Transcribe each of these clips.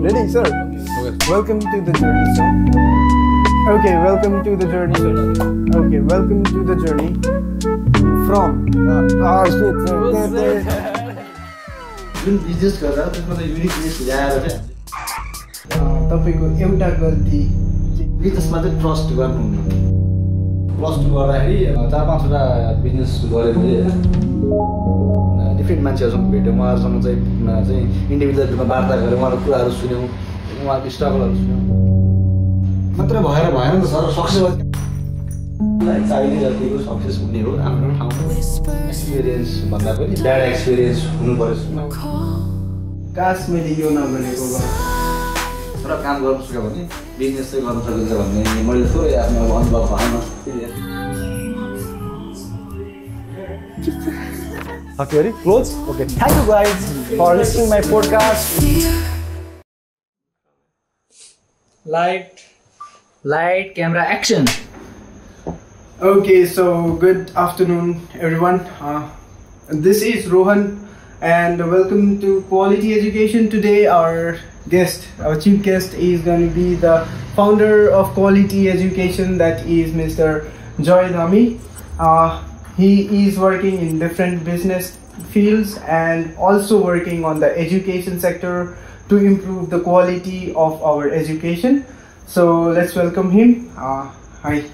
Ready, sir? Okay. Welcome to the journey, sir. Okay, welcome to the journey. Okay, welcome to the journey from. जुन business गर्दा त्यसमा त uniqueness ल्याएर चाहिँ तपाईको एउटा गल्ती बिजनेसमा चाहिँ ट्रस्ट गर्नुहुन्न। ट्रस्ट गर्दाखेरि 4-5वटा बिजनेस गरेँ मैले डिफ्रेन्ट मान्छेहरूसँग भेट्यौँ, उहाँहरूसँग चाहिँ इन्डिभिजुअल रूपमा वार्ता गरेँ, उहाँहरूको कुराहरू सुन्यौँ, उहाँको स्ट्रगलहरू सुन्यौँ। मात्र भएन नि त सर, सक्सेस चाहिने जतिको सक्सेस हुने हो आफ्नो ठाउँमा एक्सपिरियन्स भन्दा पनि ब्याड एक्सपिरियन्स हुनु पर्यो। काश मैले यो नगरेको भए तर काम गर्नु सक्यो भने बिजनेस चाहिँ गर्न सकिन्छ भन्ने मैले थोरै आफ्नो अब अनुभव भएन। Okay, ready? Close? Okay. Thank you guys for listening my podcast. Light, camera, action. Okay, so good afternoon everyone. This is Rohan and welcome to Quality Education. Today our chief guest is going to be the founder of Quality Education, that is Mr. Joy Dhami. He is working in different business fields and also working on the education sector to improve the quality of our education. So let's welcome him. Hi.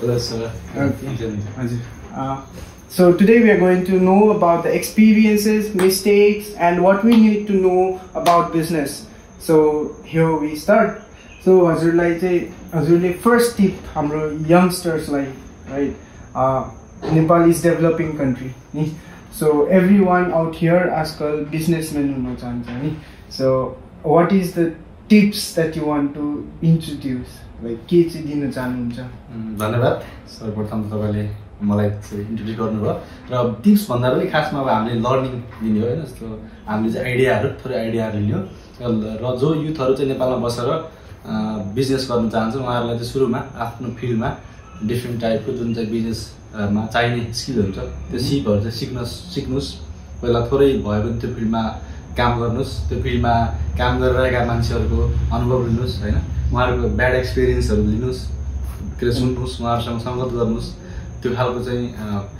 Hello sir. Okay. So today we are going to know about the experiences, mistakes and what we need to know about business. So here we start. So हजुरले first tip हाम्रो youngsters like, right? Nepal is developing country. So everyone out here आजकल businessman हुन चाहन्छ नि. So what is the tips that you want to introduce? Like के चाहिँ दिन चाहनुहुन्छ? धन्यवाद सर, प्रथम त तपाईँले मलाई इन्ट्रोड्युस गर्नुभयो र टिप्स भन्दा पनि खासमा अब हामीले लर्निङ दिने हो हैन। जस्तो हामीले चाहिँ आइडियाहरू थोरै आइडियाहरू लियो र जो युथहरू चाहिँ नेपालमा बसेर बिजनेस गर्न चाहन्छ उहाँहरूलाई चाहिँ सुरुमा आफ्नो फिल्डमा डिफ्रेन्ट टाइपको जुन चाहिँ बिजनेसमा चाहिने स्किलहरू छ त्यो सिपहरू चाहिँ सिक्नुहोस्। पहिला थोरै भए पनि त्यो फिल्डमा काम गर्नुहोस्, त्यो फिल्डमा काम गरिरहेका मान्छेहरूको अनुभव लिनुहोस् हैन, उहाँहरूको ब्याड एक्सपिरियन्सहरू लिनुहोस्, सुन्नुहोस्, उहाँहरूसँग सङ्गत गर्नुहोस्। त्यो खालको चाहिँ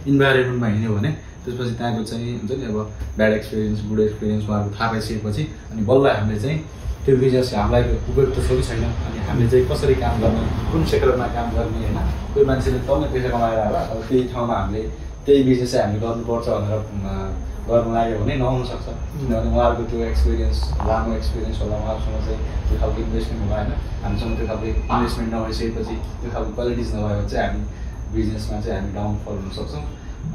इन्भाइरोमेन्टमा हिँड्यो भने त्यसपछि त्यहाँको चाहिँ हुन्छ नि अब ब्याड एक्सपिरियन्स गुड एक्सपिरियन्स उहाँहरूको थाहा पाइसकेपछि अनि बल्ल हामीले चाहिँ त्यो बिजनेस हामीलाई उपयुक्त छ कि छैन, अनि हामीले चाहिँ कसरी काम गर्ने, कुन सेक्टरमा काम गर्ने होइन, कोही मान्छेले तल्लै पैसा कमाएर होला अब त्यही ठाउँमा हामीले त्यही बिजनेस चाहिँ हामीले गर्नुपर्छ भनेर गर्नु लाग्यो भने नहुन सक्छ। किनभने उहाँहरूको त्यो एक्सपिरियन्स लामो एक्सपिरियन्स होला, उहाँहरूसँग चाहिँ त्यो खालको इन्भेस्टमेन्ट होला होइन, हामीसँग त्यो खालको इन्भेस्टमेन्ट नभइसकेपछि त्यो खालको क्वालिटिज नभयो भने चाहिँ हामी बिजनेसमा चाहिँ हामी डाउनफल हुन सक्छौँ।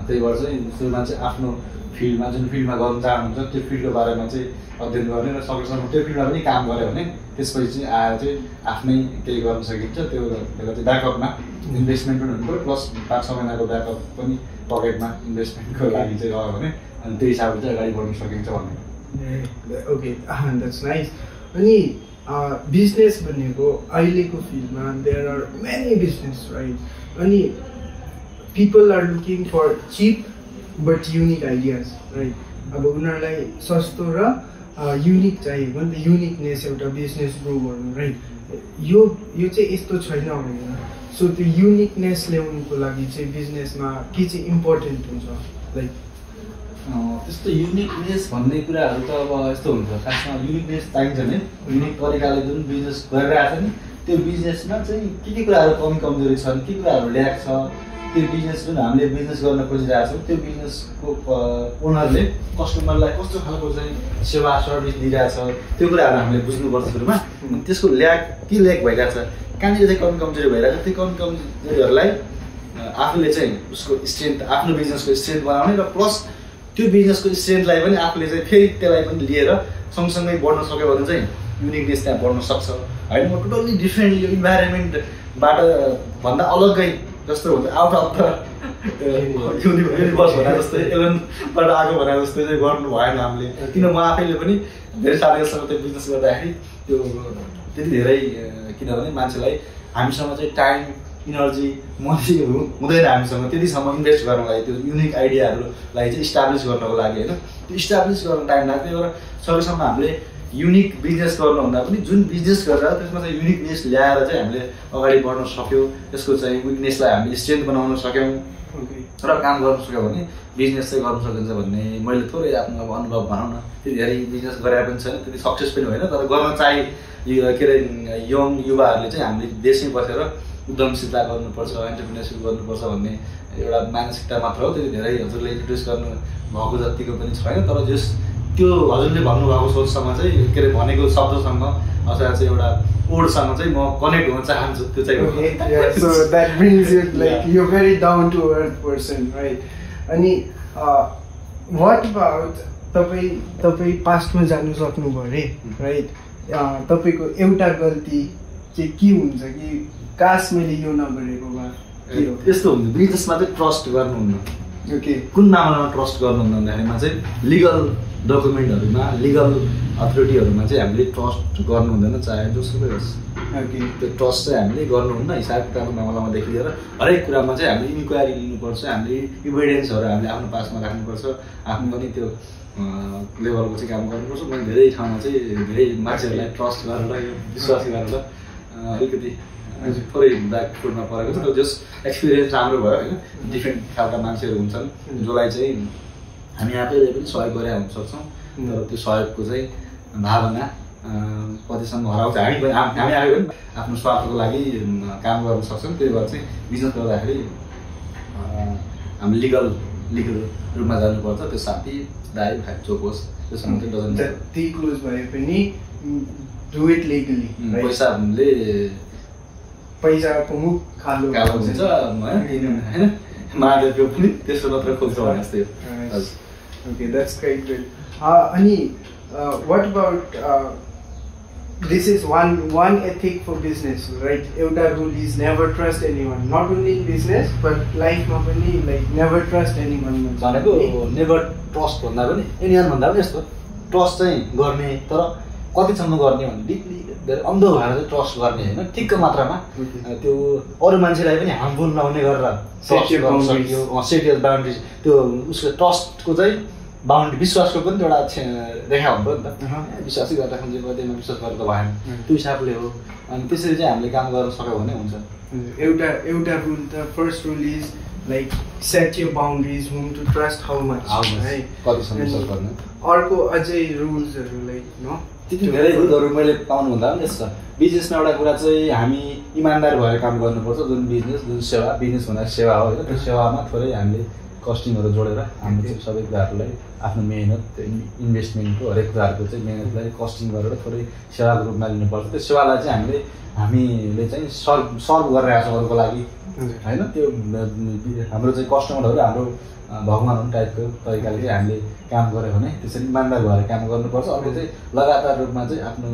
त्यही भएर चाहिँ सुरुमा चाहिँ आफ्नो फिल्डमा जुन फिल्डमा गर्न चाहनुहुन्छ त्यो फिल्डको बारेमा चाहिँ अध्ययन गर्ने र सकेसम्म त्यो फिल्डमा पनि काम गऱ्यो भने त्यसपछि चाहिँ आएर चाहिँ आफ्नै केही गर्न सकिन्छ। त्यो चाहिँ ब्याकअपमा इन्भेस्टमेन्ट पनि हुनुपर्यो, प्लस 5-6 महिनाको ब्याकअप पनि पकेटमा इन्भेस्टमेन्टको लागि चाहिँ रह्यो भने अनि त्यही हिसाबले चाहिँ अगाडि बढ्न सकिन्छ भन्ने। Okay, that's nice. अनि बिजनेस भनेको अहिलेको फिल्डमा there are many business, right? अनि people are looking for cheap but unique ideas, right? अब उनीहरूलाई सस्तो र युनिक चाहिएको नि त, युनिकनेस एउटा बिजनेस ग्रो गर्नु, राइट? यो चाहिँ यस्तो छैन भनेर। सो त्यो युनिकनेस ल्याउनुको लागि चाहिँ बिजनेसमा के चाहिँ इम्पोर्टेन्ट हुन्छ? लाइक त्यस्तो युनिकनेस भन्ने कुराहरू त अब यस्तो हुन्छ, खासमा युनिकनेस चाहिन्छ नि। युनिक तरिकाले जुन बिजनेस गरिरहेको छ नि त्यो बिजनेसमा चाहिँ के कुराहरू कमजोरी छन्, के कुराहरू ल्याक छ, त्यो बिजनेस जुन हामीले बिजनेस गर्न खोजिरहेको छौँ त्यो बिजनेसको ओनरले कस्टमरलाई कस्तो खालको चाहिँ सेवा सर्भिस दिइरहेछ त्यो कुराहरू हामीले बुझ्नुपर्छ सुरुमा। त्यसको के ल्याक भइरहेछ, कहाँनिर चाहिँ कमजोरी भइरहेछ, त्यो कमजोरीहरूलाई आफूले चाहिँ उसको स्ट्रेन्थ, आफ्नो बिजनेसको स्ट्रेन्थ बनाउने र प्लस त्यो बिजनेसको स्ट्रेन्थलाई पनि आफूले चाहिँ फेरि त्यसलाई पनि लिएर सँगसँगै बढ्न सक्यो भने चाहिँ युनिकनेस त्यहाँ बढ्न सक्छ होइन। म टोटल्ली डिफ्रेन्ट यो इन्भाइरोमेन्टबाट भन्दा अलग्गै जस्तो हुन्छ, आउट अफ द युनिभर्स भने जस्तै एलेनबाट आएको भने जस्तै चाहिँ गर्नु भएन हामीले। किन म आफैले पनि धेरै साथीहरूसँग त्यो बिजनेस गर्दाखेरि त्यो त्यति धेरै किनभने मान्छेलाई हामीसँग चाहिँ टाइम इनर्जी मनी हुँदैन, हामीसँग त्यतिसम्म इन्भेस्ट गर्नको लागि त्यो युनिक आइडियाहरूलाई चाहिँ इस्टाब्लिस गर्नको लागि होइन, त्यो इस्टाब्लिस गर्न टाइम लाग्छ। त्यही भएर सकेसम्म हामीले युनिक बिजनेस गर्नुभन्दा पनि जुन बिजनेस गरेर त्यसमा चाहिँ युनिकनेस ल्याएर चाहिँ हामीले अगाडि बढ्न सक्यौँ, त्यसको चाहिँ विकनेसलाई हामीले स्ट्रेन्थ बनाउन सक्यौँ र काम गर्न सक्यौँ भने बिजनेस चाहिँ गर्न सकिन्छ भन्ने मैले थोरै आफ्नो अब अनुभव भनौँ न। त्यति धेरै बिजनेस गरेर पनि छैन, त्यति सक्सेस पनि होइन, तर गर्न चाहिँ के अरे यङ युवाहरूले चाहिँ हामीले देशमै बसेर उद्यमशीलता गर्नुपर्छ, एन्टरप्रिनरसिप गर्नुपर्छ भन्ने एउटा मानसिकता मात्र हो। त्यति धेरै हजुरले इन्ट्रोड्युस गर्नु भएको जतिको पनि छैन, तर जस त्यो हजुरले भन्नुभएको सोचसँग चाहिँ के अरे भनेको शब्दसँग अथवा चाहिँ एउटा कोडसँग चाहिँ म कनेक्ट हुन चाहन्छु। त्यो चाहिँ so that brings it like you're very down to earth person, right? अनि what about तपाईँ पास्टमा जानु सक्नुभयो अरे, राइट? तपाईँको एउटा गल्ती चाहिँ के हुन्छ कि काश मैले यो नगरेको भए के हो? यस्तो हुन्छ, बिजनेसमा चाहिँ ट्रस्ट गर्नुहुन्न। ओके, कुन मामलामा ट्रस्ट गर्नुहुन्न भन्दाखेरिमा चाहिँ लिगल डकुमेन्टहरूमा, लिगल अथोरिटीहरूमा चाहिँ हामीले ट्रस्ट गर्नु हुँदैन, चाहे जोसुकै होस्। ओके, त्यो ट्रस्ट चाहिँ हामीले गर्नुहुन्न। हिसाब किताबको मामलामादेखि लिएर हरेक कुरामा चाहिँ हामीले इन्क्वायरी लिनुपर्छ, हामीले इभिडेन्सहरू हामीले आफ्नो पासमा राख्नुपर्छ, आफ्नो पनि त्यो लेभलको चाहिँ काम गर्नुपर्छ। मैले धेरै ठाउँमा चाहिँ धेरै मान्छेहरूलाई ट्रस्ट गरेर यो विश्वास गरेर अलिकति थोरै ब्याक फुटमा परेको छ। तर जस एक्सपिरियन्स राम्रो भयो होइन, डिफ्रेन्ट खालका मान्छेहरू हुन्छन् जसलाई चाहिँ हामी आफैले पनि सहयोग गरेर हुन सक्छौँ, तर त्यो सहयोगको चाहिँ भावना कतिसम्म हराउँछ। हामी आयो भने आफ्नो स्वार्थको लागि काम गर्न सक्छौँ। त्यही भएर चाहिँ बिजनेस गर्दाखेरि हामी लिगल रूपमा जानुपर्छ। त्यो साथी दाइ भाइ चोक होस् त्योसँग चाहिँ डजन जति क्लोज भए पनि डु इट लिगली। पैसाको मुख कालो हुन्छ होइन, मागेको पनि त्यसो मात्र खोज्छ भने जस्तै। Okay, that's quite good. Ani, what about this is one ethic for business, right? Euta rule is never trust anyone. Not only in business, but life ma pani like never trust anyone. भनेको never trust भन्दा पनि anion भन्दा पनि यस्तो trust चाहिँ गर्ने, तर कतिसम्म गर्ने भने डिपली धेरै अन्धो भएर चाहिँ ट्रस्ट गर्ने होइन, ठिक्क मात्रामा। त्यो अरू मान्छेलाई पनि हार्मफुल नहुने गरेर ट्रस्ट गर्न सक्यो, सेट बााउन्ड्रिज। त्यो उसको ट्रस्टको चाहिँ बााउन्ड्री, विश्वासको पनि एउटा रेखा हुन्छ नि त। विश्वासै गर्दाखेरि चाहिँ कतिमा विश्वास गरेर त भएन, त्यो हिसाबले हो। अनि त्यसरी चाहिँ हामीले काम गर्न सक्यो भने हुन्छ। एउटा rule, the first rule is like set your boundaries, हुम टु ट्रस्ट, हाउ मच, है, कतिसम्म विश्वास गर्ने। अर्को अझै रुल्सहरू लाइक नो त्यति धेरै रुलहरू मैले पाउनुभन्दा पनि यस्तो छ। बिजनेसमा एउटा कुरा चाहिँ हामी इमान्दार भएर काम गर्नुपर्छ। जुन बिजनेस, जुन सेवा, बिजनेस भन्दा सेवा हो होइन, त्यो सेवामा थोरै हामीले कस्टिङहरू जोडेर हामीले चाहिँ सबै कुराहरूलाई आफ्नो मेहनत, त्यो इन्भेस्टमेन्टको हरेक कुराहरूको चाहिँ मेहनतलाई कस्टिङ गरेर थोरै सेवाको रूपमा लिनुपर्छ। त्यो सेवालाई चाहिँ हामीले चाहिँ सर्भ गरिरहेको छौँ अरूको लागि होइन। त्यो हाम्रो चाहिँ कस्टमरहरू हाम्रो भगवान् हुन् टाइपको तरिकाले चाहिँ हामीले काम गऱ्यो भने त्यसरी इमान्दार भएर काम गर्नुपर्छ। अर्को चाहिँ लगातार रूपमा चाहिँ आफ्नो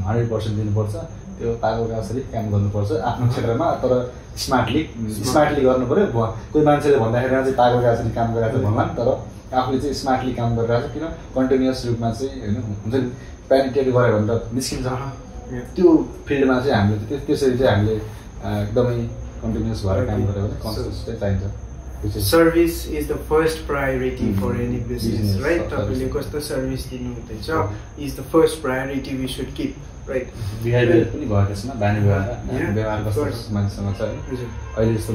100% दिनुपर्छ। त्यो पागलका जसरी काम गर्नुपर्छ आफ्नो क्षेत्रमा, तर स्मार्टली गर्नु पऱ्यो। कोही मान्छेले भन्दाखेरि चाहिँ पागलका जसरी काम गरिरहेको छ भन्ला, तर आफूले चाहिँ स्मार्टली काम गरिरहेको छ। किन कन्टिन्युस रूपमा चाहिँ होइन हुन्छ नि, प्यानिटेड गऱ्यो भने त निस्किन्छ। त्यो फिल्डमा चाहिँ हामीले त्यसरी चाहिँ हामीले एकदमै कन्टिन्युस भएर काम गऱ्यो भने कन्सिस्टेन्स चाहिँ चाहिन्छ। Service is the first priority for any business, right? तपाईँले कस्तो सर्भिस दिनुहुँदैछ is the first priority we should keep, right? Behaviour पनि भयो त्यसमा, बानी व्यवहार कस्तो मान्छेसँग छ। अहिले जस्तो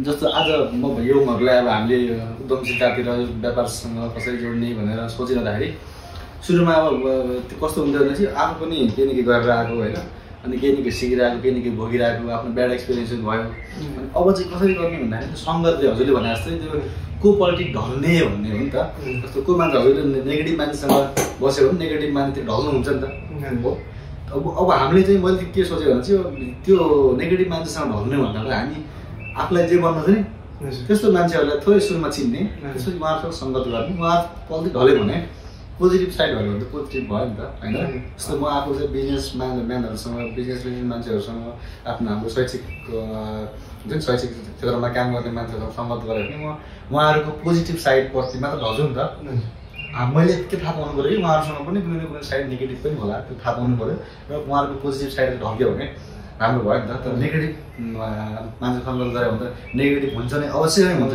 जस्तो आज म युवाहरूलाई अब हामीले उद्यमशीलतातिर व्यापारसँग कसरी जोड्ने भनेर सोचिरहँदाखेरि सुरुमा अब त्यो कस्तो हुन्थ्यो भने चाहिँ आफू पनि केही न केही गरेर आएको होइन, अनि केही न केही सिकिरहेको, केही न केही भोगिरहेको, आफ्नो ब्याड एक्सपिरियन्स भयो। अनि अब चाहिँ कसरी गर्ने भन्दाखेरि सङ्गतले हजुरले भने जस्तै त्यो को पोलिटिक ढल्ने भन्ने हो नि त। जस्तो को मान्छे हजुरले नेगेटिभ मान्छेसँग बस्यो भने नेगेटिभ मान्छे त्यो ढल्नुहुन्छ नि त। अब हामीले चाहिँ मैले के सोचेको भने चाहिँ त्यो नेगेटिभ मान्छेसँग ढल्ने भन्दा हामी आफूलाई जे बन्नु छ नि त्यस्तो मान्छेहरूलाई थोरै सुरुमा चिन्ने, त्यसपछि उहाँहरूसँग सङ्गत गर्ने। उहाँ पोलिटिक ढल्यो भने पोजिटिभ साइड भयो भने त पोजिटिभ भयो नि त होइन। जस्तो म आफू चाहिँ बिजनेसम्यानहरूसँग, बिजनेस मान्छेहरूसँग, आफ्नो हाम्रो शैक्षिक क्षेत्रमा काम गर्ने मान्छेहरूसँग सङ्गत गऱ्यो भने म उहाँहरूको पोजिटिभ साइडप्रति मात्र ढल्छु नि त। मैले के थाहा पाउनु पऱ्यो कि उहाँहरूसँग पनि कुनै न कुनै साइड नेगेटिभ पनि होला, त्यो थाहा पाउनु पऱ्यो। र उहाँहरूको पोजिटिभ साइड ढल्क्यो भने राम्रो भयो नि त। तर नेगेटिभ मान्छे सङ्गत गऱ्यो भने त नेगेटिभ हुन्छ नै, अवश्य नै हुन्छ।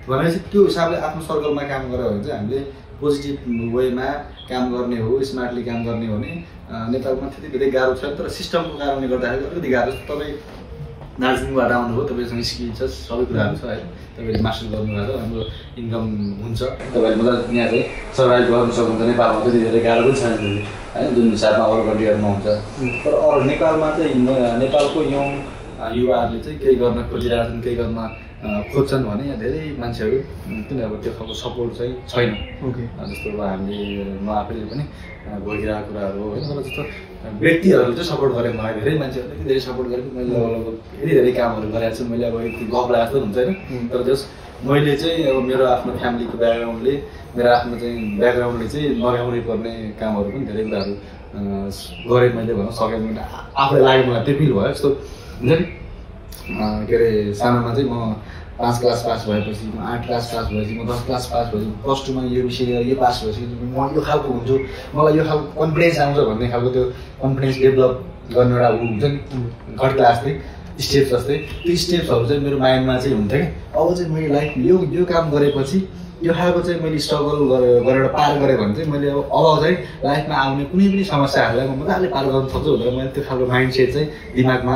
भनेपछि त्यो हिसाबले आफ्नो सर्कलमा काम गऱ्यो भने चाहिँ हामीले पोजिटिभ वेमा काम गर्ने हो, स्मार्टली काम गर्ने हो भने नेपालमा त्यति धेरै गाह्रो छैन। तर सिस्टमको कारणले गर्दाखेरि अलिकति गाह्रो छ। तपाईँ दार्जिलिङबाट आउनुभयो, तपाईँसँग स्किल छ, सबै कुराहरू छ है, तपाईँले मास्टर गर्नुभएको छ, राम्रो इन्कम हुन्छ, तपाईँले मजाले यहाँ चाहिँ सर्भाइभ गर्नु सक्नुहुन्छ। नेपालमा त्यति धेरै गाह्रो पनि छैन होइन, जुन हिसाबमा अरू कन्ट्रीहरूमा हुन्छ। तर अरू नेपालमा चाहिँ नेपालको यङ युवाहरूले चाहिँ केही गर्न खोजिरहेछन्, केही गर्न खोज्छन् भने यहाँ धेरै मान्छेहरू किन अब त्यो खालको सपोर्ट चाहिँ छैन। जस्तो अब हामीले म आफैले पनि भोगिरहेको कुराहरू हो होइन। तर जस्तो व्यक्तिहरूले चाहिँ सपोर्ट गरेँ, मलाई धेरै मान्छेहरूले यति धेरै सपोर्ट गरेको, मैले यति धेरै कामहरू गरेको छु। मैले अब यति गफ लागेको जस्तो हुन्छ होइन। तर जस मैले चाहिँ अब मेरो आफ्नो फ्यामिलीको ब्याकग्राउन्डले, मेरो आफ्नो चाहिँ ब्याकग्राउन्डले चाहिँ नभ्याउनै पर्ने कामहरू पनि धेरै कुराहरू गरेँ मैले भन्न सकेँ। मैले आफूलाई लाग्यो, मलाई त्यो फिल भयो। जस्तो हुन्छ नि के अरे सानोमा चाहिँ म 5 क्लास पास भएपछि, म 8 क्लास पास भएपछि, म 10 क्लास पास भएपछि, +2 मा यो विषय लिएर यो पास भएपछि म यो खालको हुन्छु, मलाई यो खालको कन्फिडेन्स आउँछ भन्ने खालको त्यो कन्फिडेन्स डेभलप गर्ने एउटा हुन्छ नि घट क्लास चाहिँ स्टेप्स जस्तै। त्यो स्टेप्सहरू चाहिँ मेरो माइन्डमा चाहिँ हुन्थ्यो कि अब चाहिँ मैले लाइफ यो काम गरेपछि यो खालको चाहिँ मैले स्ट्रगल गरेर पार गरेँ भने चाहिँ मैले अब चाहिँ लाइफमा आउने कुनै पनि समस्याहरूलाई म मजाले पार गर्न सक्छु भनेर मैले त्यो खालको माइन्डसेट चाहिँ दिमागमा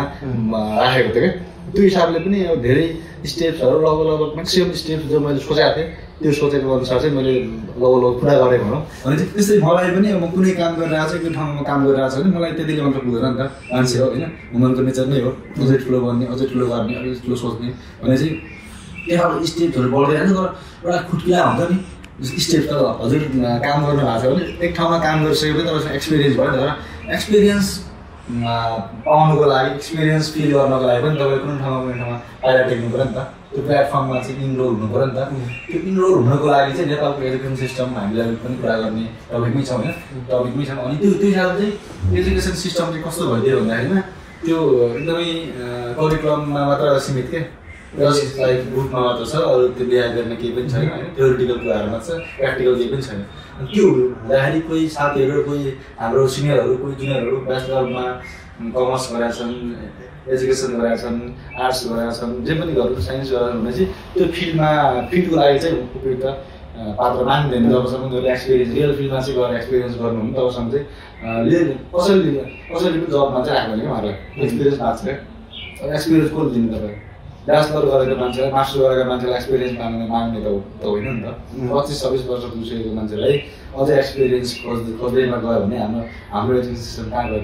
राखेको थिएँ क्या। त्यो हिसाबले पनि अब धेरै स्टेप्सहरू लगभग म्याक्सिमम् स्टेप्स जो मैले सोचेको थिएँ त्यो सोचेको अनुसार चाहिँ मैले लगभग पुरा गरेँ भनौँ। अनि चाहिँ त्यस्तै मलाई पनि अब म कुनै काम गरिरहेको छु, त्यो ठाउँमा काम गरिरहेको छु भने मलाई त्यतिले मात्र पुग्दैन नि त, मान्छे हो होइन, हुमनको नेचर नै हो, अझै ठुलो गर्ने, अझै ठुलो गर्ने, अझै ठुलो सोच्ने भने चाहिँ त्यो खालको स्टेप्सहरू बढ्दै जान्छ। तर एउटा खुट्किला हुन्छ नि स्टेप्स। त हजुर काम गर्नु भएको छ भने एक ठाउँमा काम गरिसकेपछि तपाईँसँग एक्सपिरियन्स भयो नि, तर एक्सपिरियन्स पाउनुको लागि, एक्सपिरियन्स फिल गर्नको लागि पनि तपाईँ कुनै ठाउँमा पाइला टेक्नु पऱ्यो नि त, त्यो प्लेटफर्ममा चाहिँ इनरोल हुनु पऱ्यो नि त। त्यो इनरोल हुनको लागि चाहिँ नेपालको एजुकेसन सिस्टम हामीलाई पनि कुरा गर्ने टपिकमै छ होइन, टपिकमै छ। अनि त्यो हिसाबले चाहिँ एजुकेसन सिस्टम चाहिँ कस्तो भइदियो भन्दाखेरिमा त्यो एकदमै करिकुलममा मात्र सीमित के, जस्ट लाइक बुकमा मात्र छ, अरू त्यो बिहा गर्ने केही पनि छैन होइन, थ्योरिटिकल कुराहरूमा छ, प्र्याक्टिकल केही पनि छैन। अनि त्यो हुँदाखेरि कोही साथीहरू, कोही हाम्रो सिनियरहरू, कोही जुनियरहरू ब्याचलरमा कमर्स गरेका छन्, एजुकेसन गरेका छन्, आर्ट्स गरेका छन्, जे पनि गरेर साइन्स गरेर भने चाहिँ त्यो फिल्डको लागि चाहिँ उपयुक्त पात्र मान्दैन। जबसम्म जसले एक्सपिरियन्स रियल फिल्डमा चाहिँ गएर एक्सपिरियन्स गर्नु भने तबसम्म चाहिँ कसैले पनि जबमा चाहिँ राख्दैन क्या उहाँहरूलाई, एक्सपिरियन्स भएको छ क्या। एक्सपिरियन्स कसले दिनु तपाईँ? ब्याचलर गरेको मान्छेलाई, मास्टर गरेको मान्छेलाई एक्सपिरियन्स माग्ने त होइन नि त। 25-26 वर्ष पुगिसकेको मान्छेलाई अझै एक्सपिरियन्स खोज्दैमा गयो भने हाम्रो एजुकेसन सिस्टम कहाँ गयो?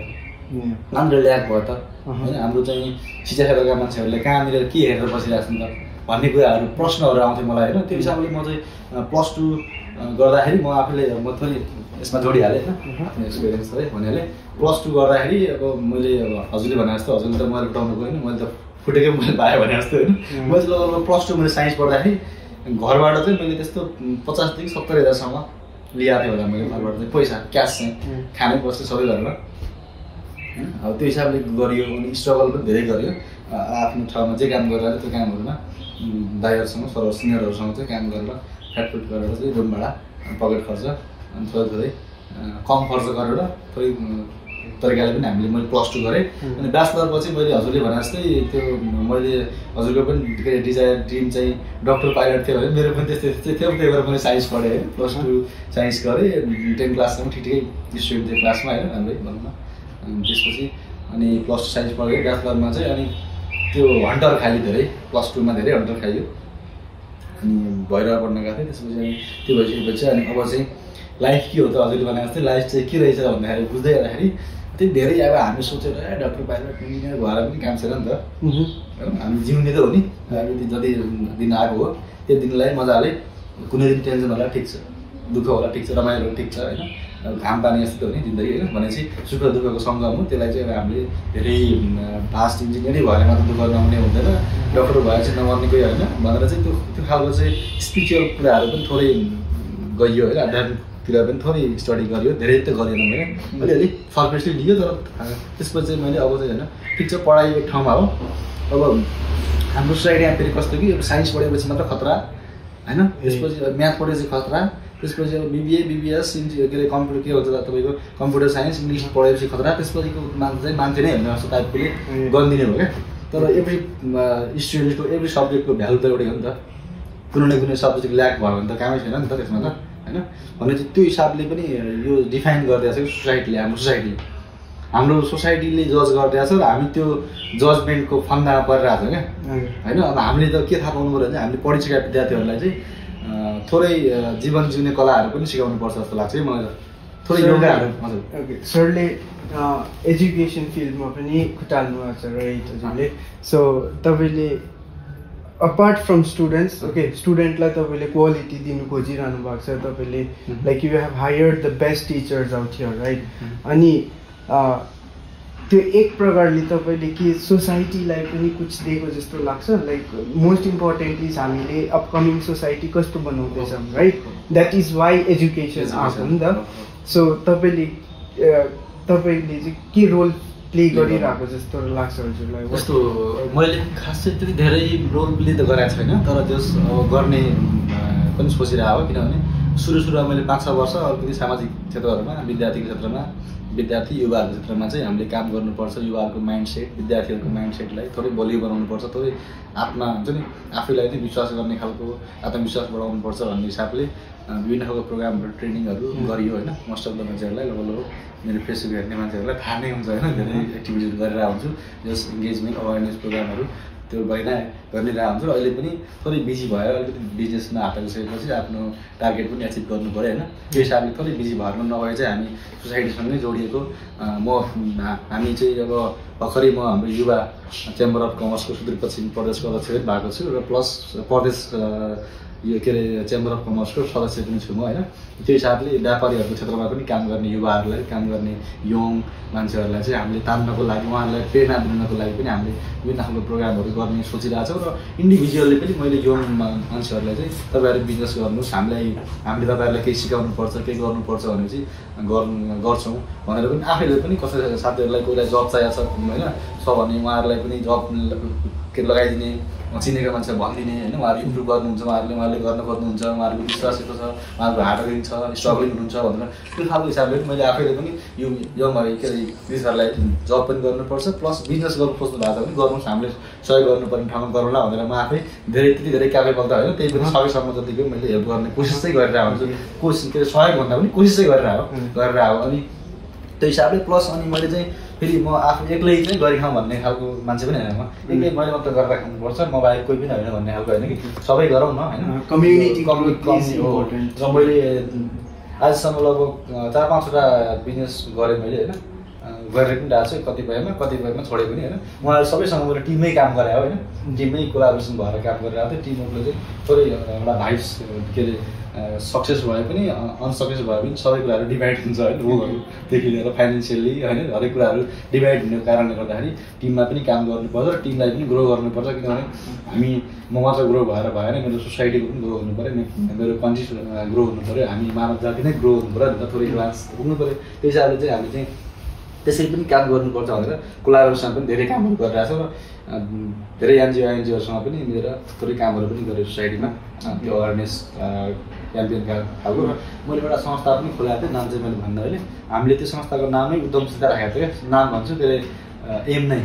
राम्रो ल्याक भयो त होइन। हाम्रो चाहिँ शिक्षा क्षेत्रका मान्छेहरूले कहाँनिर के हेरेर बसिरहेको छन् त भन्ने कुराहरू, प्रश्नहरू आउँथ्यो मलाई होइन। त्यो हिसाबले म चाहिँ +2 गर्दाखेरि म आफूले थोरै यसमा जोडिहालेँ होइन, आफ्नो एक्सपिरियन्स है भन्नाले +2 गर्दाखेरि अब मैले हजुरले भने जस्तो, हजुरले त मैले उठाउनु गएन, मैले त फुटेकै मैले पाएँ भने जस्तो होइन। मैले लगभग +2 मैले साइन्स पढ्दाखेरि घरबाट चाहिँ मैले त्यस्तो 50,000 देखि 70,000सम्म ल्याएको थिएँ होला मैले घरबाट चाहिँ पैसा, क्यास चाहिँ खानै बस्थेँ सबै गरेर। अब त्यो हिसाबले गरियो अनि स्ट्रगल पनि धेरै गरियो। आफ्नो ठाउँमा जे काम गरेर त्यो कामहरूमा दाइहरूसँग, सिनियरहरूसँग चाहिँ काम गरेर फ्याटफुट गरेर चाहिँ रुम भाडा, पकेट खर्च अनि थोरै कम खर्च गरेर थोरै तरिकाले पनि मैले +2 गरेँ। अनि ब्याचलर पछि मैले हजुरले भने जस्तै त्यो मैले हजुरको पनि डिजायर ड्रिम चाहिँ डक्टर पाइलट थियो भने मेरो पनि त्यस्तै थियो। त्यही भएर मैले साइन्स पढेँ, +2 साइन्स गरेँ, 10 क्लाससम्म ठिकै स्टुडेन्ट थियो क्लासमा होइन, राम्रै भनौँ न। त्यसपछि अनि +2 साइन्स पढेँ, ब्याचलरमा चाहिँ अनि त्यो हन्टर खायो धेरै, +2 मा धेरै हन्टर खायो। अनि भएर पढ्न गएको थिएँ। त्यसपछि अनि त्यो भइसकेपछि अनि अब चाहिँ लाइफ के हो त हजुरले भने जस्तै लाइफ चाहिँ के रहेछ भन्दाखेरि बुझ्दै जाँदाखेरि त्यही धेरै अब हामी सोचेर डक्टर पाइलट इन्जिनियर भएर पनि काम छैन नि त, हामी जिउने त हो नि। हामी जति दिन आएको हो त्यो दिनलाई मजाले, कुनै दिन टेन्सन होला ठिक छ, दुःख होला ठिक छ, रमाइलो ठिक छ होइन, घाम पानी जस्तो त हो नि जिन्दगी होइन। भनेपछि सुख दुःखको सङ्गम हो, त्यसलाई चाहिँ अब हामीले धेरै फास्ट इन्जिनियरै भएर मात्र दुःख नहुने हुँदैन, डक्टर भएर चाहिँ नमर्ने कोही होइन भनेर चाहिँ त्यो खालको चाहिँ स्पिरिचुअल कुराहरू पनि थोरै गइयो होइन, आध्यात्मिकतिर पनि थोरै स्टडी गरियो, धेरै त गरेन मैले, अलिअलि सर्फेसली लियो। तर त्यसपछि चाहिँ मैले अब चाहिँ होइन ठिक छ पढाइ एक ठाउँमा हो। अब हाम्रो सोसाइटीमा फेरि कस्तो कि साइन्स पढेपछि मात्र खतरा होइन, त्यसपछि म्याथ पढेपछि खतरा, त्यसपछि अब BBA BBS के अरे कम्प्युटर के हुन्छ तपाईँको कम्प्युटर साइन्स इङ्ग्लिस पढेपछि खतरा, त्यसपछिको चाहिँ मान्छे नै होइन जस्तो टाइपकोले गरिदिने हो क्या। तर एभ्री स्टुडेन्टको एभ्री सब्जेक्टको भ्यालु त एउटै हो नि त, कुनै न कुनै सब्जेक्ट ल्याक भयो भने त कामै छैन नि त त्यसमा त होइन। होइन भनेपछि त्यो हिसाबले पनि यो डिफाइन गरिदिएको छ सोसाइटीले हाम्रो सोसाइटीले जज गरिदिएको छ र हामी त्यो जजमेन्टको फन्दामा परिरहेको छ क्या होइन अब हामीले त के थाहा पाउनु पऱ्यो भने हामीले पढिसकेका विद्यार्थीहरूलाई चाहिँ थोरै जीवन जिउने कलाहरू पनि सिकाउनु पर्छ जस्तो लाग्छ है मलाई थोरै योगाहरू ओके सरले एजुकेसन फिल्डमा पनि खुट्टाल्नु भएको छ राइट हजुरले सो तपाईँले अपार्ट फ्रम स्टुडेन्ट्स ओके स्टुडेन्टलाई तपाईँले क्वालिटी दिनु खोजिरहनु भएको छ तपाईँले like you have hired the best teachers out here right अनि त्यो एक प्रकारले तपाईँले के सोसाइटीलाई पनि कुछ दिएको जस्तो लाग्छ लाइक मोस्ट इम्पोर्टेन्टली हामीले अपकमिङ सोसाइटी कस्तो बनाउँदैछौँ right that is why education आएको नि त सो तपाईँले चाहिँ के रोल प्ले गरिरहेको जस्तो लाग्छ हजुरलाई जस्तो मैले खास चाहिँ त्यति धेरै रोल प्ले त गरेको छैन तर जस अब गर्ने पनि सोचिरहेको हो किनभने सुरुमा मैले 5-6 वर्ष अलिकति सामाजिक क्षेत्रहरूमा विद्यार्थीको क्षेत्रमा विद्यार्थी युवाहरूको क्षेत्रमा चाहिँ हामीले काम गर्नुपर्छ युवाहरूको माइन्डसेट विद्यार्थीहरूको माइन्डसेटलाई थोरै बलियो बनाउनुपर्छ थोरै आफ्ना हुन्छ नि आफैलाई नै विश्वास गर्ने खालको आत्मविश्वास बढाउनुपर्छ भन्ने हिसाबले विभिन्न खालको प्रोग्रामहरू ट्रेनिङहरू गरियो होइन मोस्ट अफ द मान्छेहरूलाई लगभग मेरो फेसबुक हेर्ने मान्छेहरूलाई थाहा नै हुन्छ होइन धेरै एक्टिभिटीहरू गरेर हुन्छु जस इङ्गेजमेन्ट अवेरनेस प्रोग्रामहरू त्यो गरिरहेको हुन्छ र अहिले पनि थोरै बिजी भएर अलिकति बिजनेसमा हात गइसकेपछि आफ्नो टार्गेट पनि एचिभ गर्नु पऱ्यो होइन त्यो हिसाबले थोरै बिजी भएर नभए चाहिँ हामी सोसाइटीसँगै जोडिएको हामी चाहिँ अब भर्खरै म हाम्रो युवा चेम्बर अफ कमर्सको सुदूरपश्चिम प्रदेशको अध्यक्ष भएको छु र प्लस प्रदेश यो के अरे चेम्बर अफ कमर्सको सदस्य पनि छु म होइन त्यो हिसाबले व्यापारीहरूको क्षेत्रमा पनि काम गर्ने युवाहरूलाई काम गर्ने यङ मान्छेहरूलाई चाहिँ हामीले तान्नको लागि उहाँहरूलाई प्रेरणा दिनको लागि पनि हामीले विभिन्न खालको प्रोग्रामहरू गर्ने सोचिरहेको छौँ र इन्डिभिजुअली पनि मैले यङ मान्छेहरूलाई चाहिँ तपाईँहरू बिजनेस गर्नुहोस् हामीले तपाईँहरूलाई केही सिकाउनुपर्छ केही गर्नुपर्छ भने चाहिँ गर्छौँ भनेर पनि आफैले पनि कसै साथीहरूलाई कोहीलाई जब चाहिएको छ होइन भने उहाँहरूलाई पनि जब के लगाइदिने चिनेको मान्छे भनिदिने होइन उहाँहरू इम्प्रुभ गर्नुहुन्छ उहाँहरूले गर्न खोज्नुहुन्छ उहाँहरूको विश्वास यस्तो छ उहाँहरूको हार्डवर्किङ छ स्ट्रगलिङ हुनुहुन्छ भनेर त्यो खालको हिसाबले पनि मैले आफैले पनि यो यङहरू के अरे युथहरूलाई जब पनि गर्नुपर्छ प्लस बिजनेस गर्नु खोज्नु भएको छ भने गर्नुहोस् हामीले सहयोग गर्नुपर्ने ठाउँमा गरौँला भनेर म आफै त्यति धेरै क्यापेबल त होइन त्यही पनि सकेसम्म जतिको मैले हेल्प गर्ने कोसिस चाहिँ गरिरहेको हुन्छु कोसिस के अरे सहयोग भन्दा पनि कोसिस चाहिँ गरिरहेको अनि त्यो हिसाबले प्लस अनि मैले चाहिँ फेरि म आफू एक्लै चाहिँ गरिखाउँ भन्ने खालको मान्छे पनि होइन म एक्लै मैले मात्र गरेर राख्नुपर्छ म बाहेक कोही पनि होइन भन्ने खालको होइन कि सबै गरौँ न होइन कम्युनिटी र मैले आजसम्म लगभग 4-5वटा बिजनेस गरेँ मैले होइन गरेर पनि रहेको छु कतिपयमा छोडेँ पनि होइन उहाँहरू सबैसँग मैले टिममै काम गरे होइन टिममै कोलाबोरेसन भएर काम गरिरहेको थियो टिमवर्कले चाहिँ थोरै एउटा भाइब्स के अरे सक्सेस भए पनि अनसक्सेस भए पनि सबै कुराहरू डिभाइड हुन्छ होइन रोगहरूदेखि लिएर फाइनेन्सियली होइन हरेक कुराहरू डिभाइड हुने कारणले गर्दाखेरि टिममा पनि काम गर्नुपर्छ र टिमलाई पनि ग्रो गर्नुपर्छ किनभने म मात्र ग्रो भएर भएन मेरो सोसाइटीको पनि ग्रो हुनु पऱ्यो मेरो कन्ट्री ग्रो हुनु पऱ्यो हामी मानव जाति नै ग्रो हुनु पऱ्यो नि त थोरै एडभान्स पुग्नु पऱ्यो त्यो हिसाबले चाहिँ हामी चाहिँ त्यसरी पनि काम गर्नुपर्छ भनेर कोलाबोरेसन पनि धेरै कामहरू गरिरहेको छ र धेरै एनजिओसँग पनि मिलेर थोरै कामहरू पनि गरेँ सोसाइटीमा त्यो अवेरनेस क्याम्पेनका खालको र मैले एउटा संस्था पनि खोलेको थिएँ नाम चाहिँ मैले भन्दा अहिले हामीले त्यो संस्थाको नामै उद्यमशीलता राखेको थियो क्या नाम भन्छु त्यसले एम नै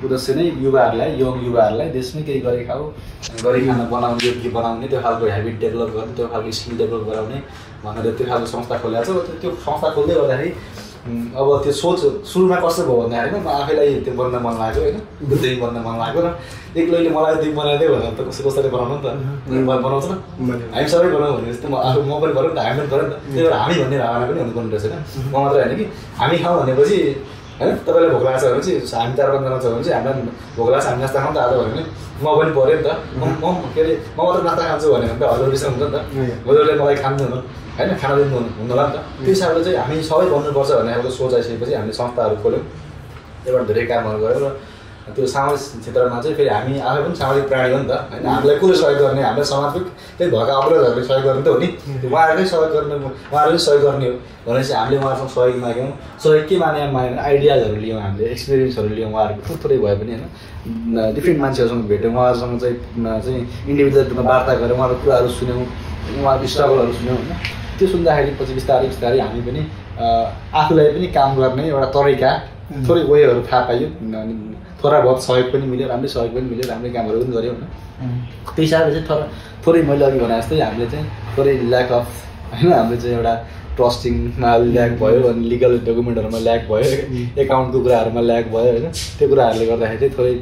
उद्देश्य नै युवाहरूलाई यङ युवाहरूलाई देशमै केही गरी खान बनाउने योग्य बनाउने त्यो खालको हेबिट डेभलप गर्ने त्यो खालको स्किल डेभलप गराउने भनेर त्यो खालको संस्था खोलेको छ त्यो संस्था खोल्दै गर्दाखेरि अब त्यो सोच सुरुमा कस्तो भयो भन्दाखेरि म आफैलाई त्यो बन्न मन लाग्यो होइन बुद्धि बन्न मन लाग्यो र एक्लैले मलाई त्यो बनाइदियो भनेर त कसैले बनाउनु नि त बनाउँछ न हामी सबै बनाउँ भने जस्तो म पनि गरौँ नि त हामी पनि गरौँ नि त त्यही भएर हामी भन्ने भावना पनि हुनुपर्ने रहेछ होइन म मात्र होइन कि हामी खाउँ भनेपछि होइन तपाईँलाई भोक लाग्छ भने चाहिँ हामी 4-5जना छ भने चाहिँ हामीलाई भोक लाग्छ हामी नास्ता खाउँ त आज भने म पनि पऱ्यो नि त म के अरे म मात्र नास्ता खान्छु भने त हजुर विषय हुन्छ नि त हजुरले मलाई खानु होइन खाना दिनु हुनु होला नि त त्यो हिसाबले चाहिँ हामी सबै गर्नुपर्छ भन्ने खालको सोच आइसकेपछि हामीले संस्थाहरू खोल्यौँ त्यहाँबाट धेरै कामहरू गऱ्यौँ र त्यो सामाजिक क्षेत्रमा चाहिँ फेरि हामी आफै पनि सामाजिक प्राणी हो नि त होइन हामीलाई कसले सहयोग गर्ने हामीलाई समाजको त्यही भएका अग्रजहरूले सहयोग गर्ने त हो नि उहाँहरूकै सहयोग गर्ने उहाँहरूले सहयोग गर्ने हो भनेपछि हामीले उहाँहरूसँग सहयोग माग्यौँ सहयोग के मानेन आइडियाजहरू लियौँ हामीले एक्सपिरियन्सहरू लियौँ उहाँहरूको थोरै भए पनि होइन डिफ्रेन्ट मान्छेहरूसँग भेट्यौँ उहाँहरूसँग चाहिँ इन्डिभिजुअल रूपमा वार्ता गरेर उहाँहरूको कुराहरू सुन्यौँ उहाँहरूको स्ट्रगलहरू सुन्यौँ होइन त्यो सुन्दाखेरि पछि बिस्तारै हामी पनि आफूलाई पनि काम गर्ने एउटा तरिका थोरै वेहरू थाहा पाइयो थोरै बहुत सहयोग पनि मिल्यो राम्रै सहयोग पनि मिल्यो राम्रै कामहरू पनि गऱ्यौँ होइन त्यो हिसाबले चाहिँ थोरै मैले अघि भने जस्तै हामीले चाहिँ थोरै ल्याक अफ होइन हाम्रो चाहिँ एउटा ट्रस्टिङमा ल्याक भयो अनि लिगल डकुमेन्टहरूमा ल्याक भयो एकाउन्टको कुराहरूमा ल्याक भयो होइन त्यो कुराहरूले गर्दाखेरि चाहिँ थोरै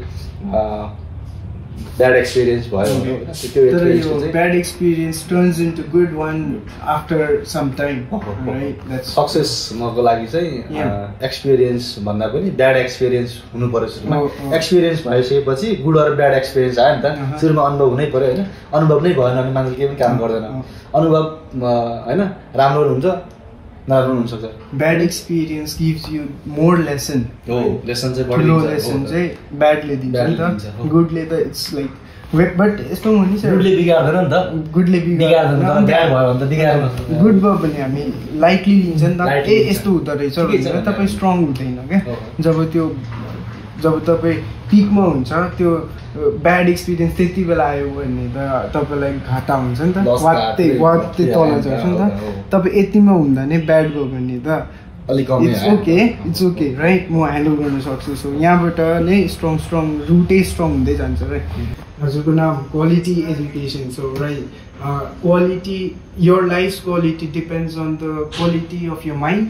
ब्याड एक्सपिरियन्स भयो bad experience turns into good one after some time right success नको लागि चाहिँ एक्सपिरियन्स भन्दा पनि ब्याड एक्सपिरियन्स हुनु पर्यो सुरुमा एक्सपिरियन्स भइसकेपछि गुड अर ब्याड एक्सपिरियन्स आयो नि त सुरुमा अनुभव हुनै पर्यो होइन अनुभव नै भएन भने मान्छेले केही पनि काम गर्दैन अनुभव होइन राम्रो हुन्छ नराम्रो हुन सक्छ bad experience gives you more lesson हो लेसन चाहिँ बढी ठुलो लेसन चाहिँ ब्याडले दिन्छ नि त गुडले त इट्स लाइक बट यस्तो हुने छ गुडले बिगार्दैन नि त गुडले बिगार्दैन ब्याड भयो भने त बिगार्दैन गुड भयो भने हामी लाइटली लिन्छ नि त ए यस्तो हुँदो रहेछ भनेर तपाईँ स्ट्रङ हुँदैन क्या जब तपाईँ पिकमा हुन्छ त्यो ब्याड एक्सपिरियन्स त्यति बेला आयो भने त तपाईँलाई घाटा हुन्छ नि त वात्तै तल झर्छ नि त तपाईँ यतिमा हुँदा नै ब्याड भयो भने त इट्स ओके राइट म ह्यान्डल गर्न सक्छु सो यहाँबाट नै स्ट्रङ रुटै स्ट्रङ हुँदै जान्छ राइट हजुरको नाम quality education so right quality your life quality depends on the quality of your mind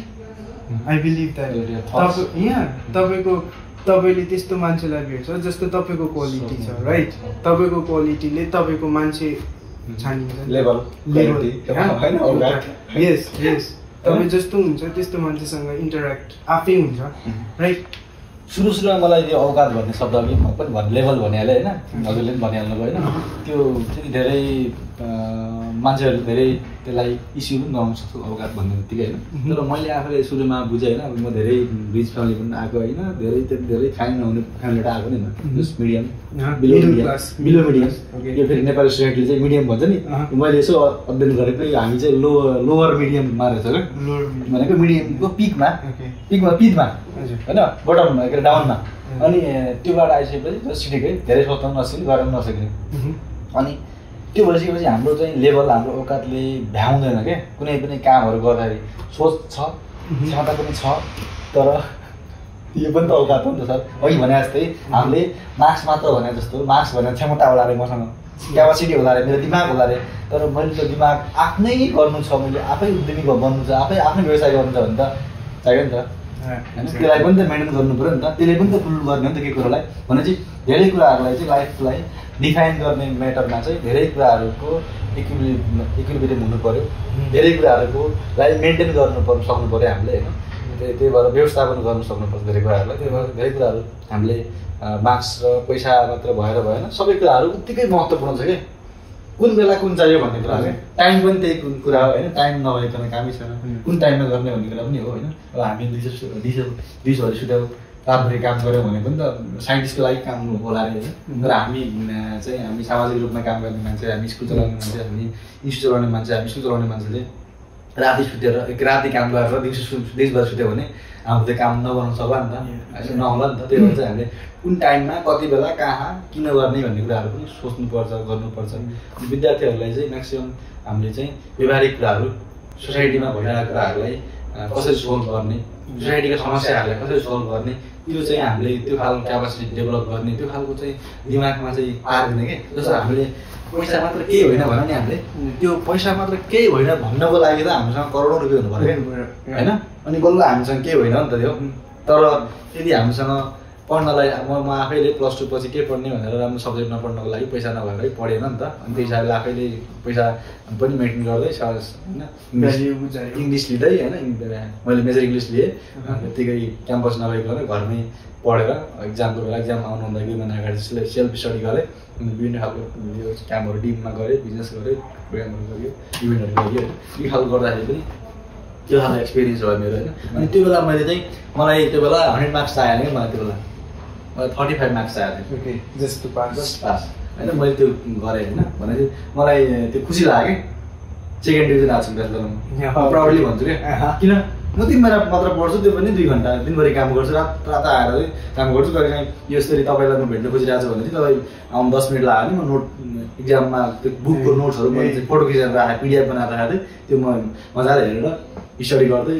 I believe that तपाईँले त्यस्तो मान्छेलाई भेट्छ जस्तो तपाईँको क्वालिटी छ राइट तपाईँको क्वालिटीले तपाईँको मान्छे छानिन्छ यस यस तपाईँ जस्तो हुन्छ त्यस्तो मान्छेसँग इन्टरेक्ट आफै हुन्छ राइट सुरुमा मलाई त्यो औकात भन्ने शब्द अघि म पनि लेभल भनिहालेँ होइन हजुरले पनि भनिहाल्नु भयो होइन त्यो चाहिँ धेरै मान्छेहरूले धेरै त्यसलाई इस्यु पनि गराउन सक्छ औकात भन्ने बित्तिकै होइन तर मैले आफूले सुरुमा बुझेँ होइन अब म धेरै रिच फ्यामिली पनि आएको होइन धेरै खाइ नहुने फ्यामिलीबाट आएको नि होइन जस्ट मिडियम बिलो मिडियम यो फेरि नेपाली स्टुडेन्टले चाहिँ मिडियम भन्छ नि मैले यसो अध्ययन गरेको हामी चाहिँ लोवर मिडियममा रहेछ क्या भनेको मिडियमको पिकमा होइन बटममा के अरे डाउनमा अनि त्योबाट आइसकेपछि सिटेकै धेरै सोच्न नसक्ने गर्न नसक्ने अनि त्यो भइसकेपछि हाम्रो चाहिँ लेभल हाम्रो औकातले भ्याउँदैन क्या कुनै पनि कामहरू गर्दाखेरि सोच छ क्षमता पनि छ तर यो पनि त औकात हो नि त सर अघि भने जस्तै हामीले मार्क्स मात्र भने जस्तो मार्क्स भने क्षमता होला अरे मसँग क्यापासिटी होला अरे मेरो दिमाग होला अरे तर मैले त्यो दिमाग आफ्नै गर्नु छ मैले आफै उद्यमी बन्नु छ आफ्नै व्यवसाय गर्नु छ भने त चाहियो नि त होइन त्यसलाई पनि त मेन्टेन गर्नु पऱ्यो नि त त्यसले पनि त फुल गर्ने हो नि त केही कुरालाई भनेपछि धेरै कुराहरूलाई चाहिँ लाइफलाई डिफाइन गर्ने म्याटरमा चाहिँ धेरै कुराहरूको इक्विलिब्रियम हुनु पऱ्यो धेरै कुराहरूलाई मेन्टेन गर्नु सक्नु पऱ्यो हामीले होइन त्यही भएर व्यवस्थापन गर्नु सक्नुपर्छ धेरै कुराहरूलाई त्यही भएर धेरै कुराहरू हामीले मार्क्स र पैसा मात्र भएर भएन सबै कुराहरू उत्तिकै महत्त्वपूर्ण छ क्या कुन बेला कुन चाहियो भन्ने कुरा हो टाइम पनि त्यही कुरा हो होइन टाइम नभइकन कामै छैन कुन टाइममा गर्ने भन्ने कुरा पनि हो होइन अब हामी दिसभरि सुत्यौँ रातभरि काम गऱ्यौँ भने पनि त साइन्टिस्टको लागि काम होला अरे होइन तर हामी चाहिँ हामी सामाजिक रूपमा काम गर्ने मान्छे हामी स्कुल चलाउने मान्छे हामी इन्स्टिट्युट चलाउने मान्छे हामी स्कुल चलाउने मान्छेले राति सुतेर एक राति काम गरेर दिसभरि सुत्यो भने हाम्रो त्यो काम नगर्नु सक्ला नि त नहोला नि त त्यही भएर चाहिँ हामीले कुन टाइममा कति बेला कहाँ किन गर्ने भन्ने कुराहरू पनि सोच्नुपर्छ गर्नुपर्छ विद्यार्थीहरूलाई चाहिँ म्याक्सिमम् हामीले चाहिँ व्यवहारिक कुराहरू सोसाइटीमा भइरहेको कुराहरूलाई कसरी सोल्भ गर्ने सोसाइटीका समस्याहरूलाई कसरी सोल्भ गर्ने त्यो चाहिँ हामीले त्यो खालको क्यापासिटी डेभलप गर्ने त्यो खालको चाहिँ दिमागमा चाहिँ पार्ने क्या जस्तो हामीले पैसा मात्र केही होइन भने नि हामीले त्यो पैसा मात्र केही होइन भन्नको लागि त हामीसँग करोडौँ रुपियाँ हुनु पऱ्यो होइन अनि बल्ल हामीसँग केही होइन नि त त्यो तर यदि हामीसँग पढ्नलाई म आफैले +2 पछि के पढ्ने भनेर राम्रो सब्जेक्ट नपढ्नको लागि पैसा नभएरै पढेन नि त अनि त्यही हिसाबले आफैले पैसा पनि मेन्टेन गर्दै होइन इङ्ग्लिस लिँदै होइन मैले मेजर इङ्ग्लिस लिएँ त्यतिकै क्याम्पस नभइकन घरमै पढेर एक्जामको बेला एक्जाम आउनुभन्दा 1 महिना अगाडि सेल्फ स्टडी गरेँ विभिन्न खालको कामहरू टिममा गरेँ बिजनेस गरेँ प्रोग्रामहरू गरेँ इभेन्टहरू गरेँ यो खालको गर्दाखेरि पनि त्यो खालको एक्सपिरियन्स भयो मेरो होइन अनि त्यो बेला मैले चाहिँ मलाई त्यो बेला 100 मार्क्स आएन क्या मलाई त्यो बेला मलाई 35 मार्क्स आएको थियो जस्ट पास होइन मैले त्यो गरेँ होइन भनेपछि मलाई त्यो खुसी लाग्यो कि सेकेन्ड डिभिजन आएको छु ब्याचलरमा प्राउडली भन्छु क्या किन म 3 महिना मात्र पढ्छु त्यो पनि 2 घन्टा दिनभरि काम गर्छु रात आएर चाहिँ काम गर्छु कहिले काहीँ यसरी तपाईँलाई म भेट्न खोजिरहेको छु भने चाहिँ तपाईँ आउनु 10 मिनट लाग्यो भने म नोट इक्जाममा त्यो बुकको नोट्सहरू मैले चाहिँ फोटो खिचेर राखेँ पिडिएफ बनाएर राखेको थिएँ त्यो म मजाले हेरेर स्टडी गर्दै